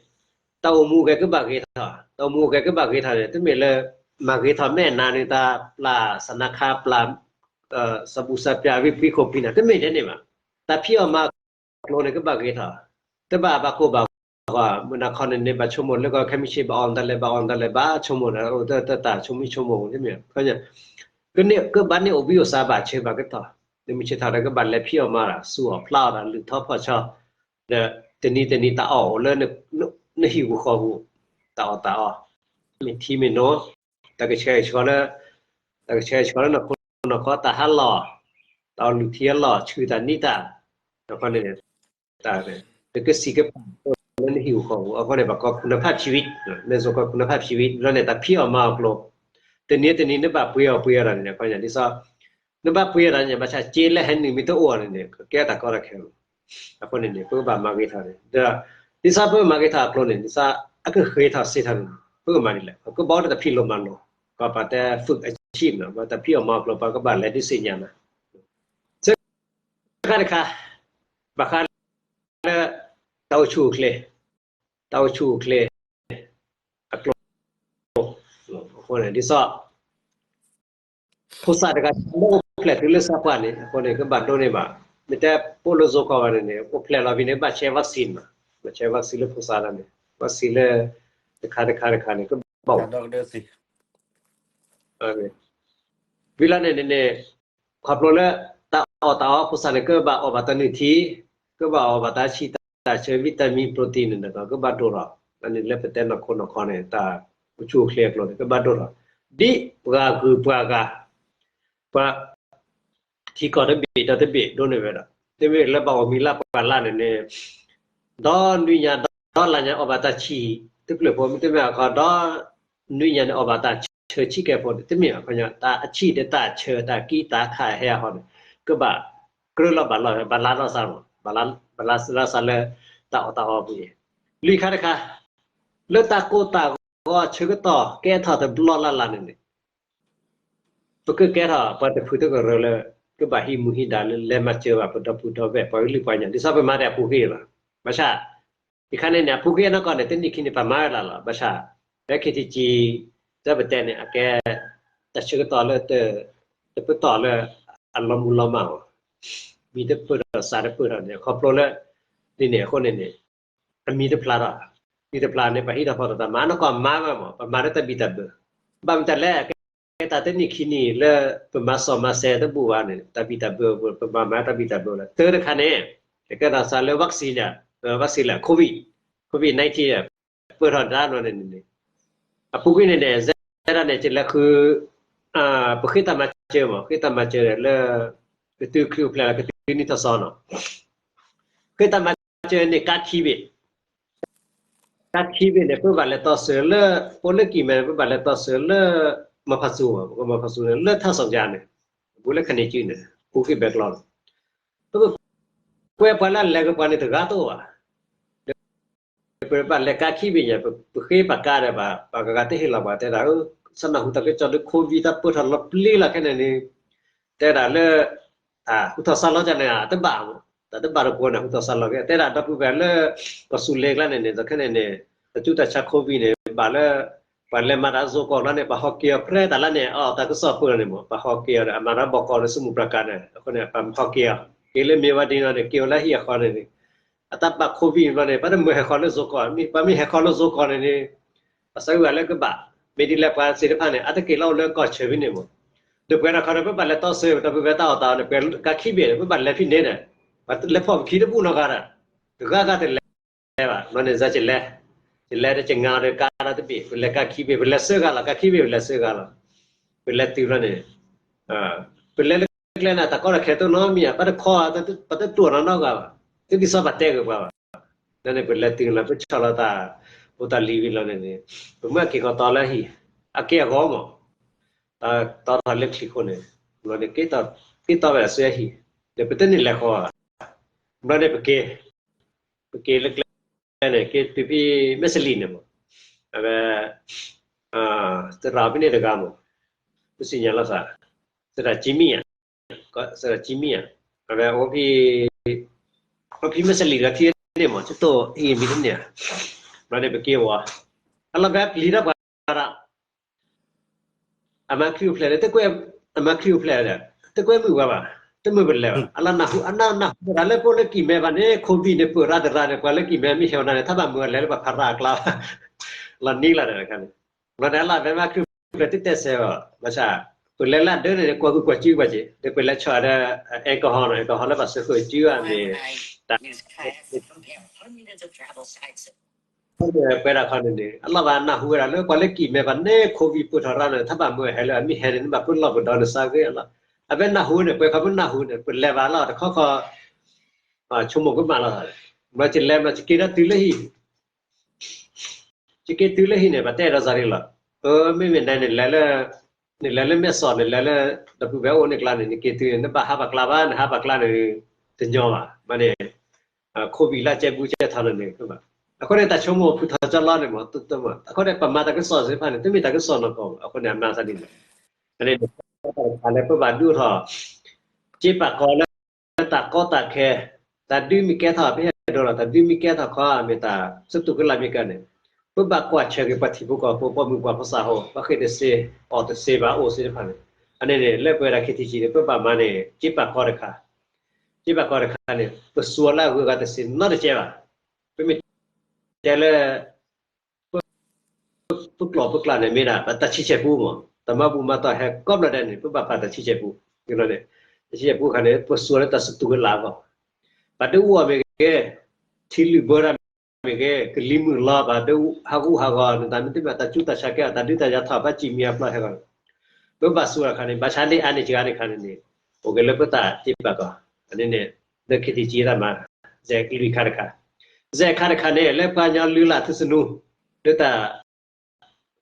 တၢ်အိၣ်မူအိၣ်ဂဲၤကဘၣ်ဂ့ၤထီၣ် တၢ်အိၣ်မူအိၣ်ဂဲၤကဘၣ်ဂ့ၤထီၣ်န့ၣ် တမ့ၢ်လၢ မၤဂ့ၤထီၣ်မဲာ်နါန့ၣ် တၢ်ပျၢ်စၢနါခါပျၢ် စဘူးစၢပျၢ်ဝံပှံခိၣ်ပှံနၤ တမ့ၢ်ဒ်န့ၣ်ဘၣ်. တၢ်ဖံးအီၣ်မၤအီၣ်အကျိၤန့ၣ် ကဘၣ်ဂ့ၤထီၣ် တဘၣ်ဘၣ်ကိၢ်ဘၣ်ဂီၤ မုၢ်နၤခီန့ၣ်န့ၣ် ဘၣ်ဆိကမိၣ်လၢကီၢ်ခဲမုၢ်ဆ့ၣ် ဘၣ်အီၣ်တၢ်လဲၣ် ဘၣ်အီၣ်တၢ်လဲၣ် ဘၣ်ဆိကမိၣ်ဒီး အိၣ်တၢ်တၢ်ဆိကမိၣ်ဆိကမိၣ်တမ့ၢ် ကဘၣ်န့ၢ်အိၣ်ဘှံးအိၣ်သါဘၣ်ဆၢဘၣ်ကတီၢ် နမုၢ်ဆ့ၣ်ထီၣ်ဒီးကဘၣ်လဲၤဖံးအီၣ်မၤအီၣ်တၢ် စူၢ်အီၣ်ဖျးအီၣ်တၢ် လုၢ်ထီၣ်ဖီၣ်ဆီ ဒီးတနံၤတနံၤတၢ်အီၣ်အိၣ်လၢ နဟံၣ်ပူၤဃီပူၤ တၢ်အီၣ်တၢ်အီ မ့ၢ်ထံမ့ၢ်နိ တၢ်ကဆှဲကဆှီလၢ တၢ်ကဆှဲကဆှီလၢနီၢ်ခိနီၢ်ခီ တၢ်ဟးလီၢ် တၢ်အီၣ်လုၢ်ထံအလီၢ် ဆူၣ်တၢ်နံၣ်တၢ် အဃိန့ၣ် တၢ် တကစံးကပာ်လၢနဟံၣ်ပူၤဃီပူၤ အဃိန့ၣ် ဘၣ်ကီ คุณภาพชีวิต မ့ၢ်စိကီ คุณภาพชีวิต လီၤန့ၣ် တၢ်ဖံးအီၣ်မၤအီၣ်အကျိၤ တနံၤတနံၤ နဘၣ်ပှ့ၤအီၣ်ပှ့ၤအီၣ်တၢ်န့ၣ် အဃိန့ၣ် ဒ်သိး နဘၣ်ပှ့ၤအီၣ်တၢ်န့ၣ် ဘၣ်ဆၣ်စ့လၢဟဲနုာ်မ့ၢ်တအိၣ်န့ၣ်န့ၣ် ကကဲတၢ်ကီတၢ်ခဲလီၤ. အဃိန့ၣ်န့ၣ် ပကဘၣ်မၤဂ့ၤထီၣ်န့ၣ် ဒီး ဒ်သိးပမၤဂ့ၤထီၣ်အကျိၤန့ၣ် ဒ်သိးအကဂ့ၤထီၣ်စ့ထီၣ်န့ၣ် ပကမၤဒ်လဲၣ် ကဘၣ်အိၣ်ဒီးတၢ်ဖံးလိမၤလိ ကီးပာ်တဲ ฝึกอาชีพ နီၤ တၢ်ဖံးအီၣ်မၤအီၣ်အကျိၤ ပကဘၣ်လဲၤဒုးသ့ၣ်ညါနၤ ဆၢခါတခါ ဘၣ်ဃးလၢ တၢ်အိၣ်ဆူၣ်အိၣ်ချ့ တၢ်အိၣ်ဆူၣ်အိၣ်ချ့ အကျိၤ အဃိန့ၣ် ဒ်သိး ဖိသၣ်တဂၤလၢအိၣ်ဖျဲၣ်တုၤလၢသးပှၢ်န့ၣ် အဃိန့ၣ် ကဘၣ်ဒိးန့ၢ်ဘၣ် မ့ၢ်တဲပိာ်လၢယိၤကီၢ်ဘၣ်န့ၣ်န့ၣ် အိၣ်ဖျဲၣ်လီၤဖဲန့ၣ် ဘၣ်ဆဲး vaccine ဘၣ်ဆဲး vaccine လၢဖိသၣ်တဂၤန့ၣ် vaccine လၢ တခါတခါတခါန့ၣ် ကဘၣ် ဝံၤလီၤန့ၣ်န့ၣ် ခီဖျိလၢ တၢ်အီၣ်တၢ်အီဖိသၣ်န့ၣ် ကဘၣ်အီၣ်ဘၣ်တၢ်နုၢ်ထံ ကဘၣ်အီၣ်ဘၣ်တၢ်ဆံၣ်တၢ်ဆၢ vitamin protein န့ၣ်ဒီး ကဘၣ်ဒိၣ်ထီၣ် အန့ၣ်လၢပတဲနီၢ်ခိနီၢ်ခီန့ၣ် တၢ်အိၣ်ဆူၣ်အိၣ်ချ့အကျိၤန့ၣ် ကဘၣ်ဒိၣ်ထီၣ် ဒ်ပှၤဂုၤပှၤဂၤ ပှၤ ထံကီၢ်တဘ့ၣ်ဒီးတဘ့ၣ်ဒိးန့ၢ်ဝဲဒၣ် တမ့ၢ်လၢဘၣ်အီၣ်မံၤလၢပှၤလၢ်န့ၣ်န့ၣ် ဒီနွံညါ ဒီလါညါ အီၣ်ဘၣ်တၢ်ဆံၣ်တဖျၢၣ်ဖိ မ့တမ့ၢ်အခီ ဒီနွံညါန့ၣ် အီၣ်ဘၣ်တၢ်ဆၢဆံးကဲဖိန့ၣ် တမ့ၢ်အခီ တၢ်အဆံၣ်ဒီးတၢ်ဆၢ တၢ်ကံၣ်တၢ်ခါဟဲအဟီန့ၣ် ကဘၣ်ကြၢးလီၤဘၣ်လီၤ ဘၣ်လါလီၤသးမး ဘၣ်လါလီၤသးလၢ တၢ်အီၣ်တၢ်အီပူၤအံၤ လွံၢ်ခါတခါ လၢတၢ်ကိၢ်တၢ်ဂီၤဆၢကတီၢ်ကဲထီၣ်တဘျီလၢ်လၢ်န့ၣ်န့ၣ် ပကကဲထီၣ်ပှၤတဖုတကရၢလၢ ကဘၣ်ဟံးမူဟံးဒါလၢလဲၤမၤစၢၤဘၣ်ပဒီပုၢ်ဒီဝဲၢ်ပှၤကလုာ်ပှၤကညီ ဒ်သိးပမၤတၢ်အပူၤကွံာ်ဘၣ်. ဘၣ်ဆၣ် ယခါန့ၣ်န့ၣ် အပူၤကွံာ်အနီၢ်ကီၢ်န့ၣ် တနံၣ်ခံန့ၣ် ပမၤဝဲလၢ်လီၤ. ဘၣ်ဆၣ် လၢ ခ့တံကံ ဒ်ပတဲန့ၣ် အကဲ တၢ်ဆၢကတီၢ်လၢ တပတီၢ်လၢ အလီၤမုၢ်လီၤမၢ်အီၤ မံၤတပၢၢ်ဒီးသးတပၢၢ်ဒီးန့ၣ် ခီဖျိလၢ ဒ်န့ၣ်အဃိန့ၣ်န့ၣ် အမံၤတဖျါထီၣ် မံၤတဖျါန့ၣ် ပှၤဟံးထီၣ်ဖီၣ်ထီၣ်တၢ်မၤနီၢ်ကီၢ်မၤဝဲမး ပမၤလၢတၢ်ဘံၣ်တၢ်ဘၢ ဘၣ်မတၤလဲၣ် ကဲတၢ်တနံၣ်ခံနံၣ်လၢ ပမၤစီၣ်မၤစဲးတဘူၣ်ဘၣ်န့ၣ် တၢ်ဘံၣ်တၢ်ဘၢ ပမၤမၤတၢ်ဘံၣ်တၢ်ဘၢလီၤ. တၢတခါန့ၣ် ကဲထီၣ်သးလၢ vaccine န့ၣ် vaccine လၢ COVID COVID nineteen ပၢၢ်ထီၣ်တၢ်နီၢ်န့ၣ်န့ၣ် အပူၤကွံာ်န့ၣ်န့ၣ် စဲဒၣ်န့ၣ် ကလဲၤဃု ပဃ့တၢ်မၤစၢၤမး ဃ့တၢ်မၤစၢၤလၢ ကတုၤခရံာ်အိၣ်ဖျဲၣ်လီၤ ကတုၤ ကၠီဒုနံၣ်ထီၣ်စီနီၤ, ဃ့တၢ်မၤစၢၤန့ၣ် ကါခံဘ့ၣ်, ကါခံဘ့ၣ်န့ၣ် ပဘၣ်လဲၤတီဆၢလၢ ပအိၣ်လၢကံၢ်မဲန့ၣ် ပဘၣ်လဲၤတီဆၢလၢ မၤဖးစူၤ, မၤဖးစူၤန့ၣ် လၢထၣ်စီၤကါန့ၣ်, ဘူးလၢခန့ၢ်စုန့ၣ် ဟူးဃ့ၢ်ဘဲကျီလီၤ, ပကကွဲပှၤလၢအလဲၤကပှၤန့ၣ် တဂၤတအိၣ်ဘၣ် ပဘၣ်လဲၤကါခံဘ့ၣ်ညါ, ပဃ့ပာ်ကါဒီး ပှၤဂၤဂၤတဟ့ၣ်လီၤပှၤ တဲဒၣ် စးနၢ်ဟူတၢ်ကစီၣ်လၢ COVID တၢ်ပၢၢ်ထီၣ်လီၤပျံၤလီၤခဲန့ၣ်န့ၣ်, တဲဒၣ်လၢ ဟူထီၣ်စါလီၤကန့ၣ် တဘၣ်မး, တၢ်တဘၣ်တကိးန့ၣ် ဟူထီၣ်စါလီၤက့ၤ တဲဒၣ်ဒီပုၢ်ဝဲၢ်လၢ ပှၤစူၤလ့ကျါန့ၣ်န့ၣ် ဒီးခဲန့ၣ်န့ၣ် တၢ်ဆူးတၢ်ဆါ COVID န့ၣ် ဘၣ်လၢ ပှၤလဲၤမၤတၢ်အစိကီၢ်လီၤန့ၣ် ပှၤဟီၣ်က့ၤအီၤပြဲတၢ်လၢန့ၣ် အတၢ်ကစီၣ်ပၢၢ်လီၤန့ၣ်မး ပှၤဟီၣ်က့ၤအီၤဒီး အမၤတၢ်ဘီကီးလၢ စမူးပြၤကၤန့ၣ် အဃိန့ၣ် ပှၤဟီၣ်က့ၤအီၤ က့ၤလၢမ့ၢ်ဝဲဒ်န့ၣ် က့ၤအိၣ်လၢဟံၣ်အဃီန့ၣ် အတၢ်ဘၣ် COVID ဘျီန့ၣ် ပှၤတမၢဟဲဃီလၢစိကီၢ်, ပှၤမ့ၢ်ဟဲဃီလၢစိကီၢ်န့ၣ်န့ၣ် ပှၤစးဝဲလၢကဘၣ်, မ့ၢ်ဒ်လဲၣ်ပှၤသ့ၣ်တဖၣ်န့ၣ် အတက့ၤလီၤအိၣ်လၢကီၢ်ဆၢဖဲန့ၣ်မး, ဒီးပှဲၤဒီးခီန့ၣ် ပဘၣ်လဲၤတီဆၢ ဒီပုၢ်ဝဲၢ်တၢ်အီၣ်တၢ်အီန့ၣ် ပှဲၤကါခံဘ့ၣ်န့ၣ် ပဘၣ်လဲၤဖဲန့ၣ်ဒီး ပှၤလဲၤဖီၣ်ပခံတဘူၣ်နီတဂၤဒီး တဂၤဂၤတလဲၤဘၣ် ဘျီန့ၣ် စးကလဲၤ, ကလဲၤဒီးကငါဒီးကါဒီးတဘ့ၣ် ပလဲၤကါခံဘ့ၣ် ပလဲၤစၢဂၤလီၤ ကါခံဘ့ၣ် ပလဲၤစၢဂၤလီၤ, ပလဲၤတုၤဘျီန့ၣ် ပလဲၤလၢကျဲန့ၣ် တၢ်ကီတၢ်ခဲတအိၣ်နီတမံၤ ပှၤတခီ ပှၤတတူၢ်နီတဂၤဘၣ်, တဒ်သိးပှၤတဲက့ၤပှၤဘၣ်, န့ၣ် ပလဲၤတုၤလီၤ ပဆီၣ်လီၤတၢ်ဖိတၢ်လံၤဝံၤလီၤန့ၣ်န့ၣ် ပမၢက့ၤကီၤတီလၢဟံၣ်, အက့ၢ်အဂီၤမး, တီထီၣ်လၢချံခိၣ်န့ၣ်, ဘျီန့ၣ် က့ၤတီဝဲဒၣ်ဆူဟံၣ်, ဒီးပတန့ၢ်လဲၤဃီဘၣ်, ဘျီန့ၣ်ပက့ၤ ပက့ၤလၢကျဲန့ၣ် က့ၤတုၤဖဲမဲၣ်စလံန့ၣ်မး, အဝဲ သရၣ်ဖဲန့ၣ်တဂၤမး, ပစံၣ်ညီၣ်လီၤသး, သရၣ်ကံမံၣ်ဧါ, သရၣ်ကံမံၣ်ဧါ, အဝဲအိၣ်ဖဲ အိၣ်ဖဲမဲၣ်စလံဒီးထံန့ၣ်မး ကတိၢ်ဟံၣ်မံၤတန့ၢ်ဧါ, ဘျီန့ၣ်ပက့ၤဝဲ, အလီၤဘဲပျံၤတၢ်ပှၤဒီး အမၤခရံာ်အိၣ်ဖျဲၣ်ဒီး တကွဲး, အမၤခရံာ်အိၣ်ဖျဲၣ်ဒီး တကွဲးမုာ်ဝဲဘၣ်, တမုာ်ပလဲၤဘၣ်, အလီၤနၢ်ဟူ အနၢ်နၢ်ဟူဝဲဒၣ်လၢပအိၣ်လၢကံၢ်မဲဘၣ်န့ၣ် COVID န့ၣ် ပၢၢ်ရၣ်တရၣ်န့ၣ် ပှၤလၢကံၢ်မဲမ့ၢ်ဟဲဝဲဒၣ်န့ၣ် ထီၣ်ဘၣ်မုာ်အလဲၤလၢပှၤဖးရၣ်အကျါဘၣ်, လီၤနံၤလီၤဒီးတခါန့ၣ်, ဘျီန့ၣ် အလီၤဘဲမၤခရံာ်အိၣ်ဖျဲၣ်တတဲစဲးဘၣ်, ဘၣ်ဆၣ် ပလဲၤလၢအဒၢးန့ၣ် ကွၢ်ဂုာ်ကွၢ်ကၠူဘၣ်က့ၤ ဒီးပလဲၤဆီၣ်ဒီး alcohol နီၤ alcohol လၢပှၤစၢဃုာ်ကၠူအမ့ၢ် တၢ် ပှဲၤဒၣ်ခီန့ၣ်န့ၣ် အလီၤဘၣ်နၢ်ဟူဝဲဒၣ်လၢပှၤလၢကံၢ်မဲဘၣ်န့ၣ် COVID ပၢၢ်ထီၣ်ရၣ်န့ၣ် ထီၣ်ဘၣ်မုာ်ဟဲလၢအမ့ၢ်ဟဲန့ၣ် နဘၣ်ပၢၢ်လီၢ်ပဒီးနစါဂ့ၤအလီၢ်, အဝဲနၢ်ဟူန့ၣ် ပှဲၤခီပနၢ်ဟူန့ၣ် ပလဲၤဘၣ်လီၤတခီခီ ဆိကမိၣ်ကမၣ်လီၤ, ဘျီကလဲၤဘျီကက့ၤဒီးတုၤလၢဟံၣ် ကက့ၤတုၤလၢဟံၣ်န့ၣ် ပတဲဒီးစးဒ်လီၤ, အမ့မ့ၢ်နၤန့ၣ်လဲၤလၢ နလဲၤလၢမဲၢ်စီၣ် နလဲၤလၢ ဒီပုၢ်ဝဲၢ်အိၣ်န့ၣ်ကျါန့ၣ် နက့ၤတုၤန့ၣ် နဘၣ်ဟးပာ်ကျါဘၣ် နဟးပာ်ကျါန့ၣ် တညီဘၣ်, မ့ၢ်န့ၣ် COVID လၢကဲဘူးကဲထီၣ်န့ၣ်န့ၣ် အဃိန့ၣ် တၢ်ဆိကမိၣ်ဖုထီၣ်ကၠီလီန့ၣ်မ့ၢ် အဃိန့ၣ် ပမၤတၢ်ကစီၣ်သ့ၣ်တဖၣ်န့ၣ် တမ့ၢ်တၢ်ကစီၣ်နီၢ်ကီၢ်ဘၣ်, အဃိန့ၣ် အမၤသးဒ်န့ၣ်, အန့ၣ် လၢပဘၣ်ဒုးအိၣ်ထီၣ် က့ပာ်ကီၤလၢ တၢ်ကီတၢ်ခဲ, တၢ်ဒုးမ့ၢ်ကဲထီၣ် ပဟဲဒိးလီၤ တၢ်ဒုးမ့ၢ်ကဲထီၣ်ခီ မ့ၢ်တၢ်စတူးကလာ်မ့ၢ်ကဲန့ၣ်, ပဘၣ်ကွၢ်ဆၢက့ၤပှၤထံဖိကီၢ်ဖိ ပိာ်မုၣ်ပှၢ်ဖိသးဟီ ပှၤဃ့ၢ်တစ့ အီၣ်တစ့ဘၣ်အိၣ်သ့ၣ်တဖၣ်န့ၣ်, အန့ၣ်န့ၣ် လၢပဝဲဒၣ် KTG န့ၣ် ပဘၣ်မၤန့ၣ် က့ပာ်ကီၤတခါ, က့ပာ်ကီၤတခါန့ၣ် ပစူးအီၤလၢအဂုၤအဂၤတစ့နီတကဲဘၣ်, ပမ့ၢ်တဲလၢ ပကျိာ်ပကျးန့ၣ်မ့ၢ်ဒၣ် ပတၢ်ဆံဆဲၣ်ပူမး, တၢ်မၤဘူၣ်မၤတီၢ်ဟဲကိးဘျီဒဲးန့ၣ် ပဘၣ်ပာ်တၢ်ဆံဆဲၣ်ပူ, န့ၣ် တၢ်ဆံဆဲၣ်ပူအခါန့ၣ် ပစူးလၢတၢ်စတူးကလာ်အဂီၢ်, ပှၤဒုးအိၣ်အီၤမ့ၢ်ဂ့ၤ, ထံလုၢ်ဘၢတၢ်မ့ၢ်ဂ့ၤ, ကလံၤမုၢ်လီၤ ပှၤဒုးဟးဂူာ်ဟးဂီၤ နတၢ်မ့ၢ်တမ့ၢ်တၢ်စူးတၢ်ဆါကဲ တၢ်ဒုးတၢ်ယၤထီၣ် ဘၣ်စံၣ်မံၤအဖျီဟဲဂီၤ, ပဘၣ်စူးအခါန့ၣ် ဘၣ်ဆၣ်န့ၣ်အါန့ၢ်စှၤန့ၢ်ခါန့ၣ်န့ၣ် အိၣ်က့ၤလၢပတၢ်က့ပာ်ကီၤ, အန့ၣ်န့ၣ် လၢ KTG တၢ်မၤ စဲးကလွံၢ်ခါတခါ, စဲးခါတခါန့ၣ် လၢပှၤကညီလုၢ်လၢ်ထူသနူ လၢတၢ်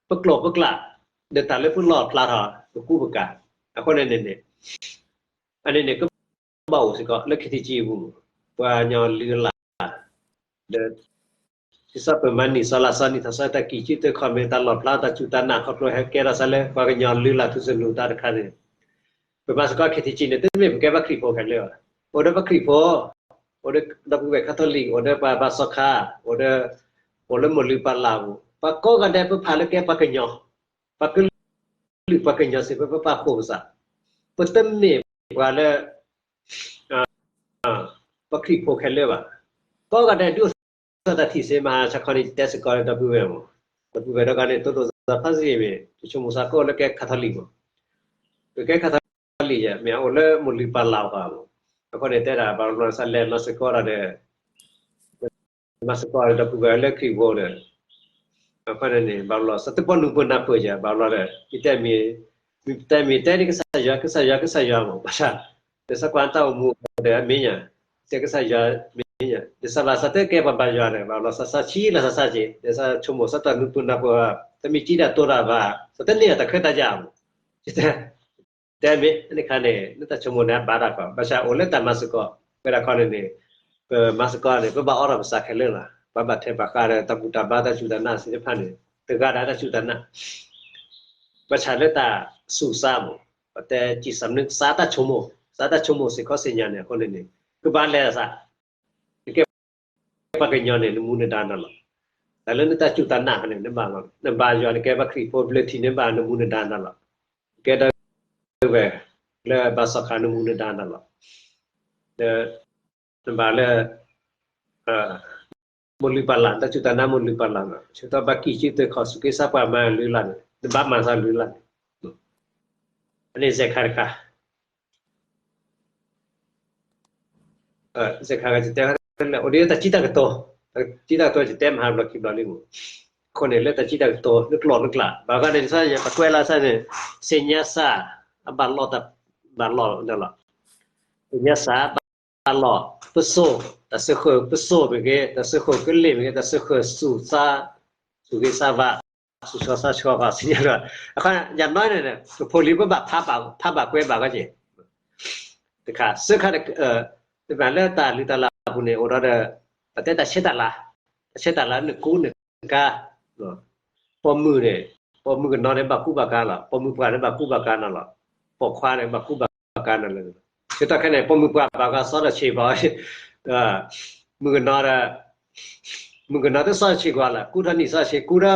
ပကျိာ်ပကျး ဒီးတၢ်လၢပလီၢ်ဖျါထီၣ် ပကူပကၤ, အဃိန့ၣ်န့ၣ်န့ၣ် အန့ၣ်န့ၣ် ကဘၣ်အိၣ်စ့ၢ်ကီးလၢ KTG အပူၤ, ပှၤကညီလုၢ်လၢ် ဒီး ဒ်သိးပမၤနံၣ်စီလါစီနံၣ်ထီၣ်စီတၢ်ကံၣ်ကံၣ်တခီမ့ၢ်တၢ်လီၢ်ဖျါတၢ်စူၢ်တၢ်နာ်ခီဖျိဟဲကဲထီၣ်စးလၢ ပှၤကညီလုၢ်လၢ်ထူသနူတၢ်တခါန့ၣ် ပမၤစ့ၢ်ကီး KTG န့ၣ် တမ့ၢ်ပကဲပှၤခရံာ်ဖိခဲလၢာ်ဘၣ်, အိၣ်ဒီးပှၤခရံာ်ဖိ, အိၣ်ဒီးဒီပုၢ်ဝဲၢ် Catholic အိၣ်ဒီးပှၤဘါစီခါ, အိၣ်ဒီး အိၣ်လၢမိၢ်လုၢ်ပၢ်လၢ်ပူၤ, ပှၤကိးဂၤဒဲးပဖးလၢကဲပှၤကညီ, ပှၤကလုာ်ပှၤကညီစ့ၢ် ပပာ်ဖှိၣ်ပသး, ပတမ့ၢ်ပှၤလၢ ပှၤခရံာ်ဖိခဲလၢာ်ဘၣ်, ကိးဂၤဒဲးဒုးအိၣ်ထီၣ်တၢ်ထံၣ်စ့ မဟါဆါခီန့ၣ် ယတဲစ့ၢ်ကီးဒီပုၢ်ဝဲၢ်မး, ဒီပုၢ်ဝဲၢ်ဒီးဂၤန့ၣ် တိဒိၣ်သးဖးစ့ၢ်မ့ၢ် ယဆိကမိၣ်သးကိးလၢကဲ Catholic မး, ကဲ Catholic ယဲ မ့ၢ်အအိၣ်လၢမိၢ်လုၢ်ပၢ်လၢ်ပူၤ, အဃိန့ၣ်တဲဒၣ် ဘၣ်ဘျီစးလဲၤလီၤစ့ၢ်ကီးဒီး မၤစ့ၢ်ကီးဒီပုၢ်ဝဲၢ်လၢခရံာ်ဖိဒီး အဃိန့ၣ်န့ၣ် ဘၣ်ဘျီစးတပိာ်နုာ်ပိာ်နၢ်ပၢၢ်ယဲ ဘၣ်ဘျီဒီး ယတဲမ့ၢ် မ့ၢ်တဲမ့ၢ်တဲဒ်ကစၢ်ယွၤ ကစၢ်ယွၤ ကစၢ်ယွၤမး ဘၣ်ဆၣ် လၢသးကွၢ်တၢ်အိၣ်မူ ဒီးမ့ၢ်ညါ, တဲကစၢ်ယွၤမ့ၢ်ညါ, ဒ်သိးဘၣ်စးတကဲပှၤဘါယွၤန့ၣ် ဘၣ်လီၤစးစးဆံးလီၤစးစးက့ၤ, ဒ်သိးဆိကမိၣ်စးတၢ်နူပုၢ်နၢ်ဖိ, တမ့ၢ်ကံဒၣ်တိၢ်တၢ်ဘၣ်, စးတန့ၢ်အတၢ်ခွဲးတၢ်ယာ်မး, တဲမ့ၢ်န့ၣ်ခါန့ၣ် လၢတၢ်ဆိကမိၣ်န့ၣ် အဘၣ်တၢ်ကီ, ဘၣ်ဆၣ်အိၣ်လၢတၢ်မၤစ့ၢ်ကီး, ဝဲဒၣ်ခီန့ၣ်န့ၣ်, ပမၤစ့ၢ်ကီးန့ၣ် ပဘၣ်အီထီၣ်ပစးခဲလၢာ်လီၤ, ပှၤဘၣ်ထဲပှၤဃးဒီးတၢ်ဘူၣ်တၢ်ဘါတၢ်စူၢ်တၢ်နာ်သ့ၣ်တဖၣ်န့ၣ်, တဂၤဒီးတၢ်စူၢ်တၢ်နာ် ဘၣ်ဆၣ်လၢတၢ်ဆူးစါမး, ပတဲစံးစးမနုၤ စးတၢ်ဆိကမိၣ်, စးတၢ်ဆိကမိၣ်စ့ၢ်ကီးစ့ၢ်ညါန့ၣ် အဃိန့ၣ်န့ၣ်, ကဘၣ်လဲၤသး, နကဲပှၤကညီန့ၣ် နမူနဒါနၤလီၤ, တၢ်လၢနတၢ်စူၢ်တၢ်နာ်ဖဲန့ၣ် နဘၣ်လီၤ, နဘါယွၤ နကဲပှၤခရံာ်ဖိဘျၢထံန့ၣ်ဘၣ် နမူနဒါနၤလီၤ, ကဲဒီပုၢ်ဝဲၢ်လၢဘါစီၣ်ခါ နမူနဒါနၤလီၤ, ဒီး နဘၣ်လၢ မိၢ်လုၢ်ပၢ်လၢ် တၢ်စူၢ်တၢ်နာ်မိၢ်လုၢ်ပၢ်လၢ်န့ၣ် ဆၢကတီၢ်ဘၣ်ကံၣ်ကံၣ်သုးခီၣ် စူၢ်က့ၤစၢ်ပှၤမၤလုၢ်လၢ်န့ၣ် နဘၣ်မၤသးလုၢ်လၢ်န့ၣ်, အန့ၣ်စဲးခါတခါ, စဲးခါတခါ ယတဲလၢ အိၣ်ဒ်တၢ်စံးတၢ်ကတိၤ, တၢ်စံးတၢ်ကတိၤ ယတဲမဟါဘျီခံဘျီလံမး, အဃိန့ၣ် လၢတၢ်စံးတၢ်ကတိၤ လၢကျိာ်လၢကျဲ ဘၣ်ဂၤန့ၣ် ဒ်သိးယပကွဲးလၢ်န့ၣ် သ့ၣ်ညါစၢ် အဘၣ်လီၢ်တၢ်ဘၣ်လီၢ်န့ၣ်လီၤ, သ့ၣ်ညါစၢ် ဘၣ်လီၢ်ပစိာ်, တၢ်စၢဃာ်ပစိာ်မ့ၢ်ဂ့ၤ, တၢ်စၢဃာ်ကလ့ၢ်မ့ၢ်ဂ့ၤ, တၢ်စၢဃာ်စူၢ်စါ, စူၢ်က့ၤစၢ်ဘါ, စူၢ်ဆီစါဆီဃီ သ့ၣ်ညါလီၤ, အခီ ယၤနီၢ်န့ၣ် ပဖိလံၤပဘၣ်ဖးဘၣ်ကွဲးဘၣ်ကီက့ၤ, တခါ စၢခါ တဘၣ်လၢတၢ်လုၢ်တၢ်လၢ်အပူၤန့ၣ် အိၣ်ဒီး ပတဲတၢ်ဆဲးတၢ်လၤ, တၢ်ဆဲးတၢ်လၤ နကူနကၤ ပိာ်မုၣ်န့ၣ်, ပိာ်မုၣ်ကနီၤန့ၣ် ဘၣ်ကူဘၣ်ကၤလီၤ, ပိာ်မုၣ်ပှၢ်န့ၣ် ဘၣ်ကူဘၣ်ကၤနၤလီၤ, ပိာ်ခွါန့ၣ် ဘၣ်ကူဘၣ်ကၤနၤလီၤ, ဆၢကတီၢ်ခဲအံၤန့ၣ် ပိာ်မုၣ်ပှၢ်ဘၣ်ကီစီဒီးဆံးဘၣ်, မုၣ်ကနီၤဒီး, မုၣ်ကနီၤတစီဆှံကွၢ်လၢ ကူထီၣ်နံၣ်စီဆှံ ကူဒီး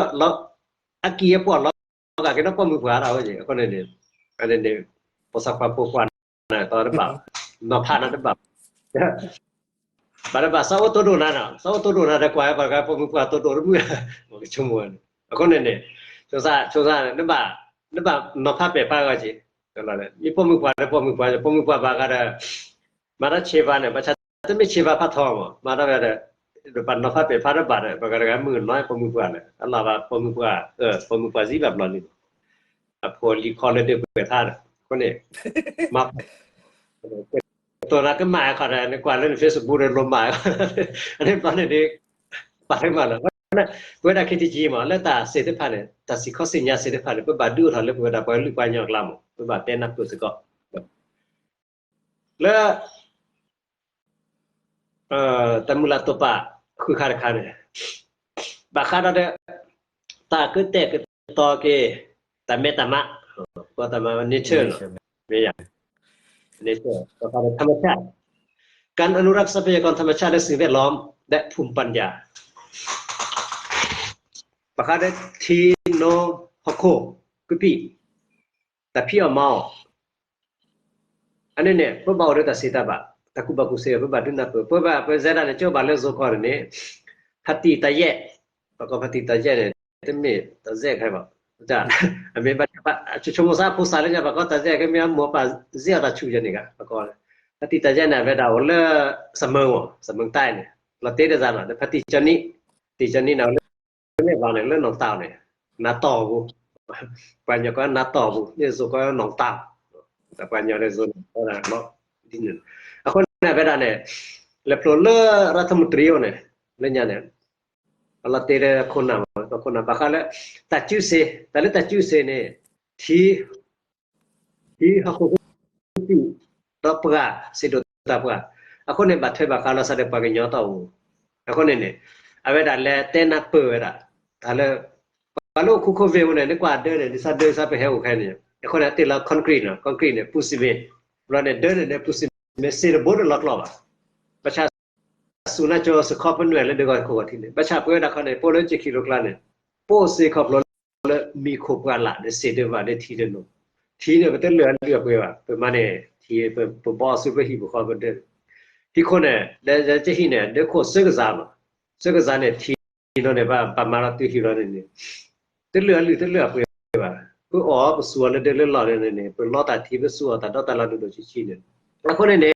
အကံၢ်အပှီၢ်လီၤဂာ်က့ၤဒီးပိာ်မုၣ်ပှၢ်တၢ်ဝဲအဃိန့ၣ်န့ၣ်, အန့ၣ်န့ၣ်, ပိာ်ခွါဖိခွါန့ၣ်တဘၣ်, နီၤဖးနၤတဘၣ်, ဘၣ်တဘၣ် စီၤအိၣ်တိဒိၣ်နၤနီၤ, စီၤအိၣ်တိဒိၣ်နၤဒီးကွၢ်ပှၤတဂၤပိာ်မုၣ်ပှၢ်တိဒိၣ်တမုၣ်, ဆိကမိၣ်, အဃိန့ၣ်န့ၣ်, ဆိကမိၣ်, နဘၣ်နီၤဖးပဲာ်ဖးဂီၤက့ၤ, မ့ၢ်ပိာ်မုၣ်ပှၢ်ဒီးပိာ်မုၣ်ပှၢ်, ပိာ်မုၣ်ပှၢ်ဘၣ်ဂၤဒီး မၤတၢ်ဆံးဘၣ်န့ၣ် ဘၣ်ဆၣ်တမ့ၢ်ဆံးဘၣ်ဖးထီမး မၤတၢ်ဝဲဒီး, ပှၤနီၤဖးပဲာ်ဖးတဘၣ်ဒီး ပှၤကတဂၤမုၣ်ကနီၤပိာ်မုၣ်ပှၢ်လဲၣ် အလီၤဘၣ်ပိာ်မုၣ်ပှၢ်, ပိာ်မုၣ်ပှၢ်စံးဘၣ်ဘျီန့ၣ်, အဖိလံၤခီလၢဒၢးပှဲၤထါဒီး အဃိန့ၣ်, မၤ, တိၢ်နၤကမၣ်အခီဒီး နကွၢ်လၢန Facebook ဒီးလိၤမး, အန့ၣ်ဘျီန့ၣ်ဒ်, ပာ်လၢမးလီၤ, ပဝဲဒၣ် ခ့တကံ မး လၢတၢ်စ့ၢ်သ့ၣ်တဖၣ်န့ၣ် တၢ်စံးခီၣ်စံးညါစ့ၢ်သ့ၣ်တဖၣ်န့ၣ် ပဘၣ်ဒုးအိၣ်ထီၣ်လၢပဝဲဒၣ်ပှၤလုၢ်ပှၤကညီအကျါမး ပဘၣ်တဲနၢ်ပၢၢ်စ့ၢ်ကီး လၢ တၢ်မုၢ်လၢ်တိာ်ပာ်ဃုာ်ခါတခါန့ၣ်, ဘၣ်ဃးဒီး တၢ်ကတဲာ်ကတီၤက့ၤ တၢ်မဲတၢ်မါ, ပှၤတၢ်မါ nature လီၤ, မ့ၢ်ယါ, nature ဘၣ်ဃးဒီး ธรรมชาติ, การอนุรักษ์ทรัพยากรธรรมชาติและสิ่งแวดล้อม และภูมิปัญญา ဘၣ်ဃးဒီးထံနိဟီၣ်ခိၣ်ကပံာ် တၢ်ဖံးအီၣ်မၤအီၣ် အန့ၣ်န့ၣ် ပဘၣ်အိၣ်ဒီးတၢ်စံးတၢ်ဘၣ်, တၢ်ကူၣ်ဘၣ်ကူၣ်သ့ ပဘၣ်ဒုးနၢ်ပၢၢ်, ပဘၣ်ပစဲဒၣ်န့ၣ် ကၠိဘၣ်လၢယိၤကီၢ်န့ၣ်န့ၣ်, ဖါတံၢ်တၢ်ယဲၢ်, ပကိးဖါတံၢ်တၢ်ယဲၢ်န့ၣ် တမ့ၢ်တၢ်စဲးခဲဘၣ်, အမ့ၢ်ဘၣ်ဆိကမိၣ်စ့ၢ်ဖိစးလၢညါ ပကိးတၢ်စဲးခဲမ့ၢ်အမိၢ်ပၢ်စ့အီၤတၢ်ဆူၣ်ယဲန့ၣ်ဂ့ၤ, ပကိး, ဖါတံၢ်တၢ်ယဲၢ်န့ၣ် အဝဲဒၣ်အိၣ်လၢ စမၢၣ်မး စမၢၣ်တၢ်န့ၣ် လီၤတ့ဒ်သိးနီၤ ဖါတံၢ်ကၠီနံ, တံၢ်ကၠီနံန့ၣ် အိၣ်လၢ န့ၣ်ဘၣ်န့ၣ် လၢနီၢ်တၢ်န့ၣ် နးတီၢ်ပူၤ, ပှၤကညီကိးနးတီၢ်ပူၤ မ့ၢ်ယိၤကီးနီၢ်တၢ်, ပှၤကညီန့ၣ်ယိၤန့ၣ်, အဃိန့ၣ် အဝဲဒၣ်န့ၣ် လဲၤဖျိလၢ ရၢထမူတရံအိၣ်န့ၣ် လၢညါန့ၣ် အလီၤတ့လၢခိၣ်နၢ်မး ခိၣ်နၢ်ဘၣ်ဃးလၢ တၢ်စုစ့ၣ် တၢ်လၢတၢ်စုစ့ၣ်န့ၣ် ထံ ထံဟီၣ်ခိၣ် ဒီးပှၤ စံးဒိၣ်တၢ်ပှၤ, အဃိန့ၣ် ဘၣ်ထွဲဘၣ်ဃးလိာ်သးဒီးပှၤကညီတီၢ်ပူၤ, အဃိန့ၣ်န့ၣ် အဝဲဒၣ်လဲၤတဲနၢ်ပၢၢ်ဝဲဒၣ် တၢ်လၢ ပှၤလၢအိၣ်ခိး COVID ပူၤန့ၣ် နကွၢ်ဒၢန့ၣ် ဒ်သိးဒၢဒ်သိးပဟဲအိၣ်ခဲန့ၣ် အဃိန့ၣ် အတ့ၢ်လီၤ concrete နီၤ concrete န့ၣ် ပူၤစံးမ့ၢ်, ဘျီန့ၣ် ဒၢန့ၣ်န့ၣ် ပူၤစံးမ့ၢ် စ့တဘိတလီၤကျီၢ်ဘၣ်, ဘၣ်ဆၣ် စူၤနါကၠိစခီပနွဲၣ်လၢဒၢးဂီၤခိၣ်ဂီၤထံးန့ၣ် ဘၣ်ဆၣ်ပဝဲဒၣ်ခီန့ၣ် ပအိၣ်လၢကၠ့ခံလိၤကျါန့ၣ် ပအိၣ်စ့ခီဖျိလၢမံခိၣ်ပှၢ်လၢ်ဒီးစ့ဒၢးဘၣ်ဒီးထံဒၢးနိၣ်, ထံန့ၣ် ပတလုၢ်အလုၢ်အပှ့ၤဘၣ် ပမၤန့ၣ် ထံ ပဘီအီၤဆူပဟံၣ်ပဃီပဒၢး, ဟံၣ်ခိၣ်န့ၣ် လၢကၠ့ဟံၣ်န့ၣ် ဒၢးခိၣ်ဆၢကစၢ်လီၤ, ဆၢကစၢ်န့ၣ် ထံ နီၢ်န့ၣ် ပမၤလီၤတုၤဟံၣ်လီၤန့ၣ်န့ၣ် တလုၢ်အလုၢ်တလုၢ်အပှ့ၤဘၣ်, ပအီၣ်ပစူၤအီၤလၢဒၢးလၢလီၢ်န့ၣ်န့ၣ် ပလီတၢ်ထံပစူၤအီၤတၢ်ဒီတၢ်လီၤဒိၣ်ဒိၣ်ဆံးဆံးန့ၣ်, အဃိန့ၣ်န့ၣ်